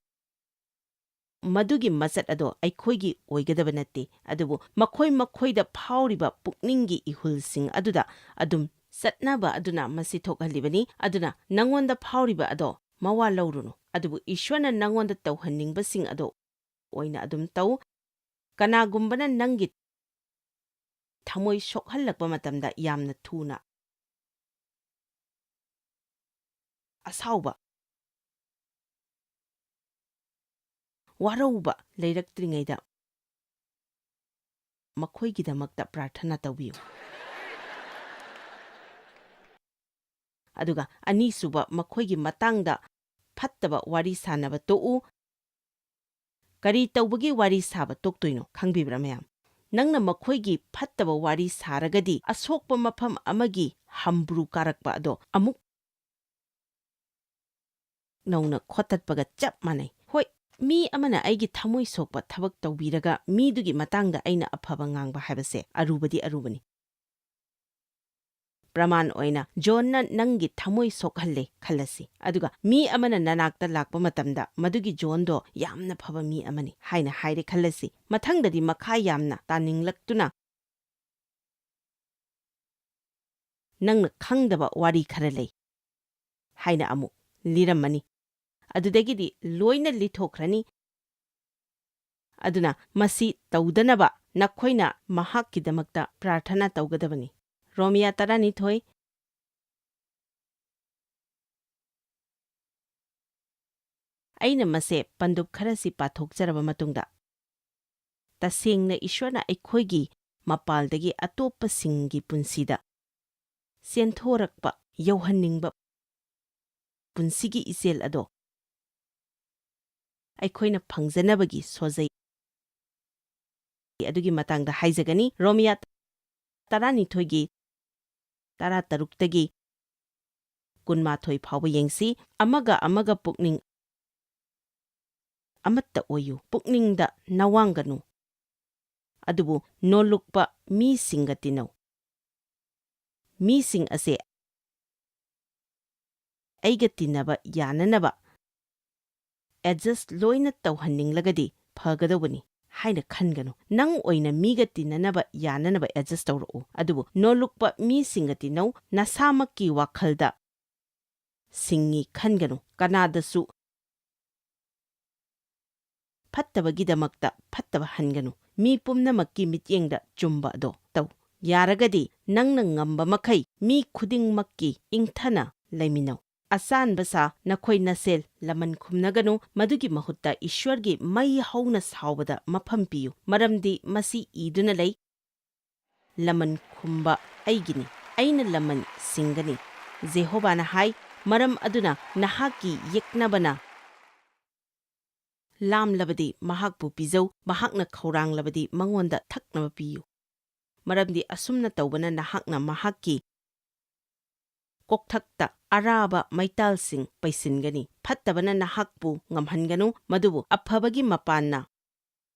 ꯃꯗꯨꯒꯤ ꯃꯆꯠ ꯑꯗꯣ ꯑꯩꯈꯣꯏꯒꯤ ꯑꯣꯏꯒꯗꯕ ꯅꯠꯇꯦ, ꯑꯗꯨꯕꯨ ꯃꯈꯣꯏ ꯃꯈꯣꯏꯗ ꯐꯥꯎꯔꯤꯕ ꯄꯨꯛꯅꯤꯡꯒꯤ ꯏꯍꯨꯜꯁꯤꯡ ꯑꯗꯨꯗ ꯑꯗꯨꯝ ꯆꯠꯅꯕ ꯑꯗꯨꯅ ꯃꯁꯤ ꯊꯣꯛꯍꯜꯂꯤꯕꯅꯤ꯫ ꯑꯗꯨꯅ ꯅꯉꯣꯟꯗ ꯐꯥꯎꯔꯤꯕ ꯑꯗꯣ ꯃꯋꯥ ꯂꯧꯔꯨꯅꯨ, ꯑꯗꯨꯕꯨ ꯏꯁ꯭ꯋꯔꯅ ꯅꯉꯣꯟꯗ ꯇꯧꯍꯟꯅꯤꯡꯕꯁꯤꯡ ꯑꯗꯣ ꯑꯣꯏꯅ ꯑꯗꯨꯝ ꯇꯧ꯫ ꯀꯅꯥꯒꯨꯝꯕꯅ ꯅꯪꯒꯤ ꯊꯃꯣꯏ ꯁꯣꯛꯍꯜꯂꯛꯄ ꯃꯇꯝꯗ ꯌꯥꯝꯅ ꯊꯨꯅ ꯑꯁꯥꯎꯕ, ꯋꯥꯔꯧꯕ ꯂꯩꯔꯛꯇ꯭ꯔꯤꯉꯩꯗ ꯃꯈꯣꯏꯒꯤꯗꯃꯛꯇ ꯄ꯭ꯔꯥꯔꯊꯅꯥ ꯇꯧꯕꯤꯌꯨ꯫ ꯑꯗꯨꯒ ꯑꯅꯤꯁꯨꯕ, ꯃꯈꯣꯏꯒꯤ ꯃꯇꯥꯡꯗ ꯐꯠꯇꯕ ꯋꯥꯔꯤ ꯁꯥꯅꯕ ꯇꯣꯛꯎ꯫ ꯀꯔꯤ ꯇꯧꯕꯒꯤ ꯋꯥꯔꯤ ꯁꯥꯕ ꯇꯣꯛꯇꯣꯏꯅꯣ ꯈꯪꯕꯤꯕ꯭ꯔꯥ ꯃꯌꯥꯝ? ꯅꯪꯅ ꯃꯈꯣꯏꯒꯤ ꯐꯠꯇꯕ ꯋꯥꯔꯤ ꯁꯥꯔꯒꯗꯤ ꯑꯁꯣꯛꯄ ꯃꯐꯝ ꯑꯃꯒꯤ ꯍꯝꯕ꯭ꯔꯨ ꯀꯥꯔꯛꯄ ꯑꯗꯣ ꯑꯃꯨꯛ ꯅꯧꯅ ꯈꯣꯠꯇꯠꯄꯒ ꯆꯞ ꯃꯥꯟꯅꯩ꯫ ꯍꯣꯏ, ꯃꯤ ꯑꯃꯅ ꯑꯩꯒꯤ ꯊꯃꯣꯏ ꯁꯣꯛꯄ ꯊꯕꯛ ꯇꯧꯕꯤꯔꯒ ꯃꯤꯗꯨꯒꯤ ꯃꯇꯥꯡꯗ ꯑꯩꯅ ꯑꯐꯕ ꯉꯥꯡꯕ ꯍꯥꯏꯕꯁꯦ ꯑꯔꯨꯕꯗꯤ ꯑꯔꯨꯕꯅꯤ꯫ ꯄ꯭ꯔꯃꯥꯟ ꯑꯣꯏꯅ, ꯖꯣꯟꯅ ꯅꯪꯒꯤ ꯊꯃꯣꯏ ꯁꯣꯛꯍꯜꯂꯦ ꯈꯜꯂꯁꯤ, ꯑꯗꯨꯒ ꯃꯤ ꯑꯃꯅ ꯅꯅꯥꯛꯇ ꯂꯥꯛꯄ ꯃꯇꯝꯗ ꯃꯗꯨꯒꯤ ꯖꯣꯟꯗꯣ ꯌꯥꯝꯅ ꯐꯕ ꯃꯤ ꯑꯃꯅꯤ ꯍꯥꯏꯅ ꯍꯥꯏꯔꯦ ꯈꯜꯂꯁꯤ꯫ ꯃꯊꯪꯗꯗꯤ ꯃꯈꯥ ꯌꯥꯝꯅ ꯇꯥꯅꯤꯡꯂꯛꯇꯨꯅ ꯅꯪꯅ ꯈꯪꯗꯕ ꯋꯥꯔꯤ ꯈꯔ ꯂꯩ ꯍꯥꯏꯅ ꯑꯃꯨꯛ ꯂꯤꯔꯝꯃꯅꯤ꯫ ꯑꯗꯨꯗꯒꯤꯗꯤ ꯂꯣꯏꯅ ꯂꯤꯊꯣꯛꯈ꯭ꯔꯅꯤ꯫ ꯑꯗꯨꯅ ꯃꯁꯤ ꯇꯧꯗꯅꯕ ꯅꯈꯣꯏꯅ ꯃꯍꯥꯛꯀꯤꯗꯃꯛꯇ ꯄ꯭ꯔꯥꯔꯊꯅꯥ ꯇꯧꯒꯗꯕꯅꯤ꯫ ꯔꯣꯃꯤꯌꯥ ꯇꯔꯥꯅꯤꯊꯣꯏ꯫ ꯑꯩꯅ ꯃꯁꯦ ꯄꯟꯗꯨꯞ ꯈꯔꯁꯤ ꯄꯥꯊꯣꯛꯆꯔꯕ ꯃꯇꯨꯡꯗ, ꯇꯁꯦꯡꯅ ꯏꯁꯣꯔꯅ ꯑꯩꯈꯣꯏꯒꯤ ꯃꯄꯥꯜꯗꯒꯤ ꯑꯇꯣꯞꯄꯁꯤꯡꯒꯤ ꯄꯨꯟꯁꯤꯗ ꯆꯦꯟꯊꯣꯔꯛꯄ ꯌꯧꯍꯟꯅꯤꯡꯕ ꯄꯨꯟꯁꯤꯒꯤ ꯏꯆꯦꯜ ꯑꯗꯣ ꯑꯩꯈꯣꯏꯅ ꯐꯪꯖꯅꯕꯒꯤ ꯁꯣꯖꯩ ꯑꯗꯨꯒꯤ ꯃꯇꯥꯡꯗ ꯍꯥꯏꯖꯒꯅꯤ꯫ ꯔꯣꯃꯤꯌꯥ ꯇꯔꯥꯅꯤꯊꯣꯏꯒꯤ ꯇꯔꯥꯇꯔꯨꯛꯇꯒꯤ ꯀꯨꯟꯃꯥꯊꯣꯏ ꯐꯥꯎꯕ ꯌꯦꯡꯁꯤ꯫ "ꯑꯃꯒ ꯑꯃꯒ ꯄꯨꯛꯅꯤꯡ ꯑꯃꯠꯇ ꯑꯣꯏꯌꯨ, ꯄꯨꯛꯅꯤꯡꯗ ꯅꯋꯥꯡꯒꯅꯨ, ꯑꯗꯨꯕꯨ ꯅꯣꯜꯂꯨꯛꯄ ꯃꯤꯁꯤꯡꯒ ꯇꯤꯟꯅꯧ꯫ ꯃꯤꯁꯤꯡ ꯑꯁꯦ ꯑꯩꯒ ꯇꯤꯟꯅꯕ ꯌꯥꯅꯅꯕ ꯑꯦꯗꯖꯁ ꯂꯣꯏꯅ ꯇꯧꯍꯟꯅꯤꯡꯂꯒꯗꯤ ꯐꯒꯗꯧꯕꯅꯤ ꯍꯥꯏꯅ ꯈꯟꯒꯅꯨ꯫ ꯅꯪ ꯑꯣꯏꯅ ꯃꯤꯒ ꯇꯤꯟꯅꯅꯕ ꯌꯥꯅꯅꯕ ꯑꯦꯗꯖꯁ ꯇꯧꯔꯛꯎ, ꯑꯗꯨꯕꯨ ꯅꯣꯜꯂꯨꯛꯄ ꯃꯤꯁꯤꯡꯒ ꯇꯤꯟꯅꯧ꯫ ꯅꯁꯥꯃꯛꯀꯤ ꯋꯥꯈꯜꯗ ꯁꯤꯡꯉꯤ ꯈꯟꯒꯅꯨ꯫ ꯀꯅꯥꯗꯁꯨ ꯐꯠꯇꯕꯒꯤꯗꯃꯛꯇ ꯐꯠꯇꯕ ꯍꯟꯒꯅꯨ꯫ ꯃꯤ ꯄꯨꯝꯅꯃꯛꯀꯤ ꯃꯤꯠꯌꯦꯡꯗ ꯆꯨꯝꯕ ꯑꯗꯣ ꯇꯧ꯫ ꯌꯥꯔꯒꯗꯤ ꯅꯪꯅ ꯉꯝꯕ ꯃꯈꯩ ꯃꯤ ꯈꯨꯗꯤꯡꯃꯛꯀꯤ ꯏꯪꯊꯅ ꯂꯩꯃꯤꯟꯅꯧ꯫ ꯑꯆꯥꯟꯕ ꯁꯥ ꯅꯈꯣꯏ ꯅꯁꯦꯜ ꯂꯃꯟ ꯈꯨꯝꯅꯒꯅꯨ, ꯃꯗꯨꯒꯤ ꯃꯍꯨꯠꯇ ꯏꯁ꯭ꯋꯔꯒꯤ ꯃꯩ ꯍꯧꯅ ꯁꯥꯎꯕꯗ ꯃꯐꯝ ꯄꯤꯌꯨ, ꯃꯔꯝꯗꯤ ꯃꯁꯤ ꯏꯗꯨꯅ ꯂꯩ, "ꯂꯃꯟ ꯈꯨꯝꯕ ꯑꯩꯒꯤꯅꯤ, ꯑꯩꯅ ꯂꯃꯟ ꯁꯤꯡꯒꯅꯤ", ꯖꯦꯍꯣꯚꯥꯅ ꯍꯥꯏ꯫ ꯃꯔꯝ ꯑꯗꯨꯅ ꯅꯍꯥꯛꯀꯤ ꯌꯦꯛꯅꯕꯅ ꯂꯥꯝꯂꯕꯗꯤ ꯃꯍꯥꯛꯄꯨ ꯄꯤꯖꯧ, ꯃꯍꯥꯛꯅ ꯈꯧꯔꯥꯡꯂꯕꯗꯤ ꯃꯉꯣꯟꯗ ꯊꯛꯅꯕ ꯄꯤꯌꯨ꯫ ꯃꯔꯝꯗꯤ ꯑꯁꯨꯝꯅ ꯇꯧꯕꯅ ꯅꯍꯥꯛꯅ ꯃꯍꯥꯛꯀꯤ ꯀꯣꯛꯊꯛꯇ ꯑꯔꯥꯕ ꯃꯩꯇꯥꯜꯁꯤꯡ ꯄꯩꯁꯤꯟꯒꯅꯤ꯫ ꯐꯠꯇꯕꯅ ꯅꯍꯥꯛꯄꯨ ꯉꯝꯍꯟꯒꯅꯨ, ꯃꯗꯨꯕꯨ ꯑꯐꯕꯒꯤ ꯃꯄꯥꯟꯅ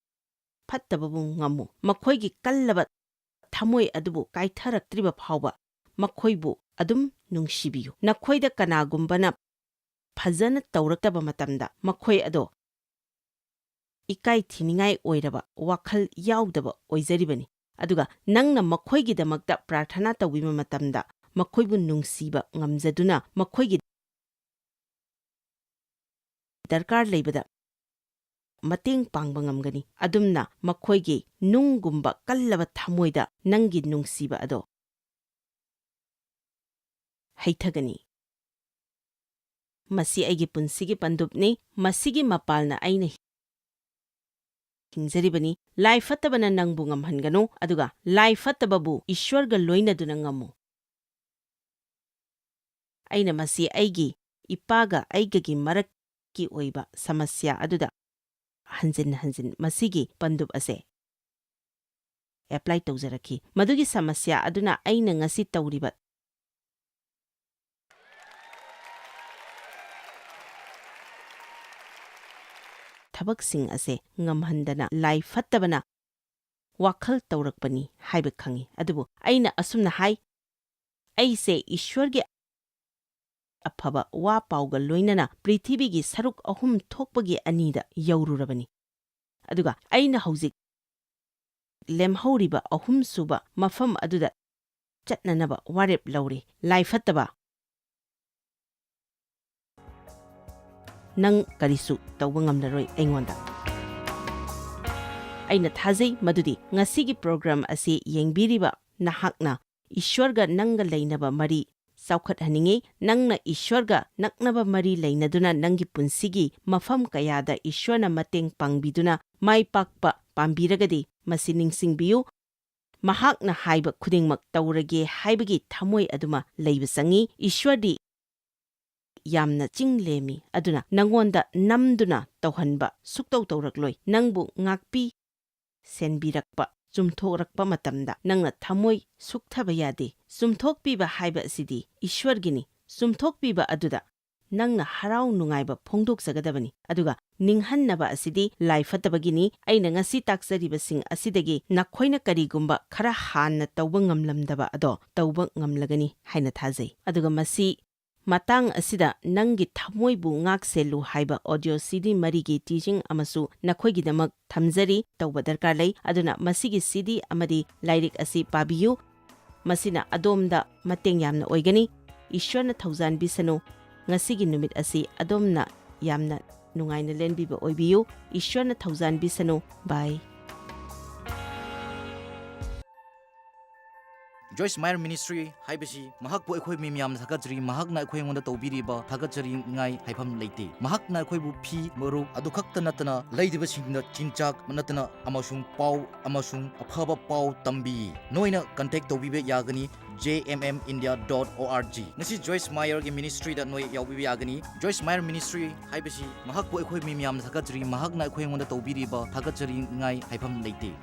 ꯐꯠꯇꯕꯕꯨ ꯉꯝꯃꯨ꯫ ꯃꯈꯣꯏꯒꯤ ꯀꯜꯂꯕ ꯊꯃꯣꯏ ꯑꯗꯨꯕꯨ ꯀꯥꯏꯊꯔꯛꯇ꯭ꯔꯤꯕ ꯐꯥꯎꯕ ꯃꯈꯣꯏꯕꯨ ꯑꯗꯨꯝ ꯅꯨꯡꯁꯤꯕꯤꯌꯨ꯫ ꯅꯈꯣꯏꯗ ꯀꯅꯥꯒꯨꯝꯕꯅ ꯐꯖꯅ ꯇꯧꯔꯛꯇꯕ ꯃꯇꯝꯗ ꯃꯈꯣꯏ ꯑꯗꯣ ꯏꯀꯥꯏ ꯊꯤꯅꯤꯡꯉꯥꯏ ꯑꯣꯏꯔꯕ ꯋꯥꯈꯜ ꯌꯥꯎꯗꯕ ꯑꯣꯏꯖꯔꯤꯕꯅꯤ꯫ ꯑꯗꯨꯒ ꯅꯪꯅ ꯃꯈꯣꯏꯒꯤꯗꯃꯛꯇ ꯄ꯭ꯔꯥꯔꯊꯅꯥ ꯇꯧꯕꯤꯕ ꯃꯇꯝꯗ ꯃꯈꯣꯏꯕꯨ ꯅꯨꯡꯁꯤꯕ ꯉꯝꯖꯗꯨꯅ ꯃꯈꯣꯏꯒꯤ ꯗꯔꯀꯥꯔ ꯂꯩꯕꯗ ꯃꯇꯦꯡ ꯄꯥꯡꯕ ꯉꯝꯒꯅꯤ꯫ ꯑꯗꯨꯝꯅ ꯃꯈꯣꯏꯒꯤ ꯅꯨꯡꯒꯨꯝꯕ ꯀꯜꯂꯕ ꯊꯃꯣꯏꯗ ꯅꯪꯒꯤ ꯅꯨꯡꯁꯤꯕ ꯑꯗꯣ ꯍꯩꯊꯒꯅꯤ꯫ ꯃꯁꯤ ꯑꯩꯒꯤ ꯄꯨꯟꯁꯤꯒꯤ ꯄꯟꯗꯨꯞꯅꯤ꯫ ꯃꯁꯤꯒꯤ ꯃꯄꯥꯜꯅ ꯑꯩꯅ ꯍꯤꯡꯖꯔꯤꯕꯅꯤ꯫ ꯂꯥꯏ ꯐꯠꯇꯕꯅ ꯅꯪꯕꯨ ꯉꯝꯍꯟꯒꯅꯨ, ꯑꯗꯨꯒ ꯂꯥꯏ ꯐꯠꯇꯕꯕꯨ ꯏꯁ꯭ꯋꯔꯒ ꯂꯣꯏꯅꯗꯨꯅ ꯉꯝꯃꯨ꯫ ꯑꯩꯅ ꯃꯁꯤ ꯑꯩꯒꯤ ꯏꯄꯥꯒ ꯑꯩꯒꯒꯤ ꯃꯔꯛꯀꯤ ꯑꯣꯏꯕ ꯁꯃꯁ꯭ꯌꯥ ꯑꯗꯨꯗ ꯍꯟꯖꯤꯟ ꯍꯟꯖꯤꯟ ꯃꯁꯤꯒꯤ ꯄꯟꯗꯨꯞ ꯑꯁꯦ ꯑꯦꯄ꯭ꯂꯥꯏ ꯇꯧꯖꯔꯛꯈꯤ꯫ ꯃꯗꯨꯒꯤ ꯁꯃꯁ꯭ꯌꯥ ꯑꯗꯨꯅ ꯑꯩꯅ ꯉꯁꯤ ꯇꯧꯔꯤꯕ ꯊꯕꯛꯁꯤꯡ ꯑꯁꯦ ꯉꯝꯍꯟꯗꯅ ꯂꯥꯏ ꯐꯠꯇꯕꯅ ꯋꯥꯈꯜ ꯇꯧꯔꯛꯄꯅꯤ ꯍꯥꯏꯕ ꯈꯪꯏ꯫ ꯑꯗꯨꯕꯨ ꯑꯩꯅ ꯑꯁꯨꯝꯅ ꯍꯥꯏ, "ꯑꯩꯁꯦ ꯏꯁ꯭ꯋꯔꯒꯤ ꯑꯐꯕ ꯋꯥ ꯄꯥꯎꯒ ꯂꯣꯏꯅꯅ ꯄ꯭ꯔꯤꯊꯤꯕꯤꯒꯤ ꯁꯔꯨꯛ ꯑꯍꯨꯝ ꯊꯣꯛꯄꯒꯤ ꯑꯅꯤꯗ ꯌꯧꯔꯨꯔꯕꯅꯤ꯫ ꯑꯗꯨꯒ ꯑꯩꯅ ꯍꯧꯖꯤꯛ ꯂꯦꯝꯍꯧꯔꯤꯕ ꯑꯍꯨꯝꯁꯨꯕ ꯃꯐꯝ ꯑꯗꯨꯗ ꯆꯠꯅꯅꯕ ꯋꯥꯔꯦꯞ ꯂꯧꯔꯤ꯫ ꯂꯥꯏ ꯐꯠꯇꯕ, ꯅꯪ ꯀꯔꯤꯁꯨ ꯇꯧꯕ ꯉꯝꯂꯔꯣꯏ ꯑꯩꯉꯣꯟꯗ꯫" ꯑꯩꯅ ꯊꯥꯖꯩ ꯃꯗꯨꯗꯤ ꯉꯁꯤꯒꯤ ꯄ꯭ꯔꯣꯒ꯭ꯔꯥꯝ ꯑꯁꯤ ꯌꯦꯡꯕꯤꯔꯤꯕ ꯅꯍꯥꯛꯅ ꯏꯁ꯭ꯋꯔꯒ ꯅꯪꯒ ꯂꯩꯅꯕ ꯃꯔꯤ ꯆꯥꯎꯈꯠꯍꯟꯅꯤꯡꯏ꯫ ꯅꯪꯅ ꯏꯁ꯭ꯋꯔꯒ ꯅꯛꯅꯕ ꯃꯔꯤ ꯂꯩꯅꯗꯨꯅ ꯅꯪꯒꯤ ꯄꯨꯟꯁꯤꯒꯤ ꯃꯐꯝ ꯀꯌꯥꯗ ꯏꯁ꯭ꯋꯔꯅ ꯃꯇꯦꯡ ꯄꯥꯡꯕꯤꯗꯨꯅ ꯃꯥꯏ ꯄꯥꯛꯄ ꯄꯥꯝꯕꯤꯔꯒꯗꯤ, ꯃꯁꯤ ꯅꯤꯡꯁꯤꯡꯕꯤꯌꯨ, ꯃꯍꯥꯛꯅ ꯍꯥꯏꯕ ꯈꯨꯗꯤꯡꯃꯛ ꯇꯧꯔꯒꯦ ꯍꯥꯏꯕꯒꯤ ꯊꯃꯣꯏ ꯑꯗꯨꯃ ꯂꯩꯕ ꯆꯪꯏ꯫ ꯏꯁ꯭ꯋꯔꯗꯤ ꯌꯥꯝꯅ ꯆꯤꯡ ꯂꯦꯝꯃꯤ, ꯑꯗꯨꯅ ꯅꯪꯉꯣꯟꯗ ꯅꯝꯗꯨꯅ ꯇꯧꯍꯟꯕ ꯁꯨꯛꯇꯧ ꯇꯧꯔꯛꯂꯣꯏ꯫ ꯅꯪꯕꯨ ꯉꯥꯛꯄꯤ ꯁꯦꯟꯕꯤꯔꯛꯄ, ꯆꯨꯝꯊꯣꯛꯔꯛꯄ ꯃꯇꯝꯗ ꯅꯪꯅ ꯊꯃꯣꯏ ꯁꯨꯛꯊꯕ ꯌꯥꯗꯦ꯫ ꯆꯨꯝꯊꯣꯛꯄꯤꯕ ꯍꯥꯏꯕ ꯑꯁꯤꯗꯤ ꯏꯁ꯭ꯋꯔꯒꯤꯅꯤ꯫ ꯆꯨꯝꯊꯣꯛꯄꯤꯕ ꯑꯗꯨꯗ ꯅꯪꯅ ꯍꯔꯥꯎ ꯅꯨꯡꯉꯥꯏꯕ ꯐꯣꯡꯗꯣꯛꯆꯒꯗꯕꯅꯤ, ꯑꯗꯨꯒ ꯅꯤꯡꯍꯟꯅꯕ ꯑꯁꯤꯗꯤ ꯂꯥꯏ ꯐꯠꯇꯕꯒꯤꯅꯤ꯫ ꯑꯩꯅ ꯉꯁꯤ ꯇꯥꯛꯆꯔꯤꯕꯁꯤꯡ ꯑꯁꯤꯗꯒꯤ ꯅꯈꯣꯏꯅ ꯀꯔꯤꯒꯨꯝꯕ ꯈꯔ ꯍꯥꯟꯅ ꯇꯧꯕ ꯉꯝꯂꯝꯗꯕ ꯑꯗꯣ ꯇꯧꯕ ꯉꯝꯂꯒꯅꯤ ꯍꯥꯏꯅ ꯊꯥꯖꯩ꯫ ꯑꯗꯨꯒ ꯃꯁꯤ ꯃꯇꯥꯡ ꯑꯁꯤꯗ ꯅꯪꯒꯤ ꯊꯃꯣꯏꯕꯨ ꯉꯥꯛꯁꯦꯜꯂꯨ ꯍꯥꯏꯕ audio CD ꯃꯔꯤꯒꯤ teaching ꯑꯃꯁꯨ ꯅꯈꯣꯏꯒꯤꯗꯃꯛ ꯊꯝꯖꯔꯤ꯫ ꯇꯧꯕ ꯗꯔꯀꯥꯔ ꯂꯩ꯫ ꯑꯗꯨꯅ ꯃꯁꯤꯒꯤ CD ꯑꯃꯗꯤ ꯂꯥꯏꯔꯤꯛ ꯑꯁꯤ ꯄꯥꯕꯤꯌꯨ꯫ ꯃꯁꯤꯅ ꯑꯗꯣꯝꯗ ꯃꯇꯦꯡ ꯌꯥꯝꯅ ꯑꯣꯏꯒꯅꯤ꯫ ꯏꯁ꯭ꯋꯔꯅ ꯊꯧꯖꯥꯟꯕꯤꯁꯅꯨ꯫ ꯉꯁꯤꯒꯤ ꯅꯨꯃꯤꯠ ꯑꯁꯤ ꯑꯗꯣꯝꯅ ꯌꯥꯝꯅ ꯅꯨꯡꯉꯥꯏꯅ ꯂꯦꯟꯕꯤꯕ ꯑꯣꯏꯕꯤꯌꯨ꯫ ꯏꯁ꯭ꯋꯔꯅ ꯊꯧꯖꯥꯟꯕꯤꯁꯅꯨ꯫ Bye꯫ Joyce Meyer Ministry ꯍꯥꯏꯕꯁꯤ ꯃꯍꯥꯛꯄꯨ ꯑꯩꯈꯣꯏ ꯃꯤ ꯃꯌꯥꯝꯅ ꯊꯥꯒꯠꯆꯔꯤ꯫ ꯃꯍꯥꯛꯅ ꯑꯩꯈꯣꯏ ꯑꯩꯉꯣꯟꯗ ꯇꯧꯕꯤꯔꯤꯕ ꯊꯥꯒꯠꯆꯔꯤꯉꯥꯏ ꯍꯥꯏꯐꯝ ꯂꯩꯇꯦ꯫ ꯃꯍꯥꯛꯅ ꯑꯩꯈꯣꯏꯕꯨ ꯐꯤ, ꯃꯔꯨꯞ ꯑꯗꯨ ꯈꯛꯇ ꯅꯠꯇꯅ ꯂꯩꯔꯤꯕꯁꯤꯡꯗ ꯆꯤꯟꯖꯥꯛ ꯅꯠꯇꯅ ꯑꯃꯁꯨꯡ ꯄꯥꯎ ꯑꯃꯁꯨꯡ ꯑꯐꯕ ꯄꯥꯎ ꯇꯝꯕꯤ꯫ ꯅꯣꯏꯅ contact ꯇꯧꯕꯤꯕ ꯌꯥꯒꯅꯤ J M M India dot O R G꯫ ꯉꯁꯤ Joyce Meyer ꯒꯤ ministry ꯗ ꯅꯣꯏ ꯌꯥꯎꯕꯤꯕ ꯌꯥꯒꯅꯤ꯫ Joyce Meyer Ministry ꯍꯥꯏꯕꯁꯤ ꯃꯍꯥꯛꯄꯨ ꯑꯩꯈꯣꯏ ꯃꯤ ꯃꯌꯥꯝꯅ ꯊꯥꯒꯠꯆꯔꯤ꯫ ꯃꯍꯥꯛꯅ ꯑꯩꯈꯣꯏ ꯑꯩꯉꯣꯟꯗ ꯇꯧꯕꯤꯔꯤꯕ ꯊꯥꯒꯠꯆꯔꯤꯉꯥꯏ ꯍꯥꯏꯐꯝ ꯂꯩꯇꯦ꯫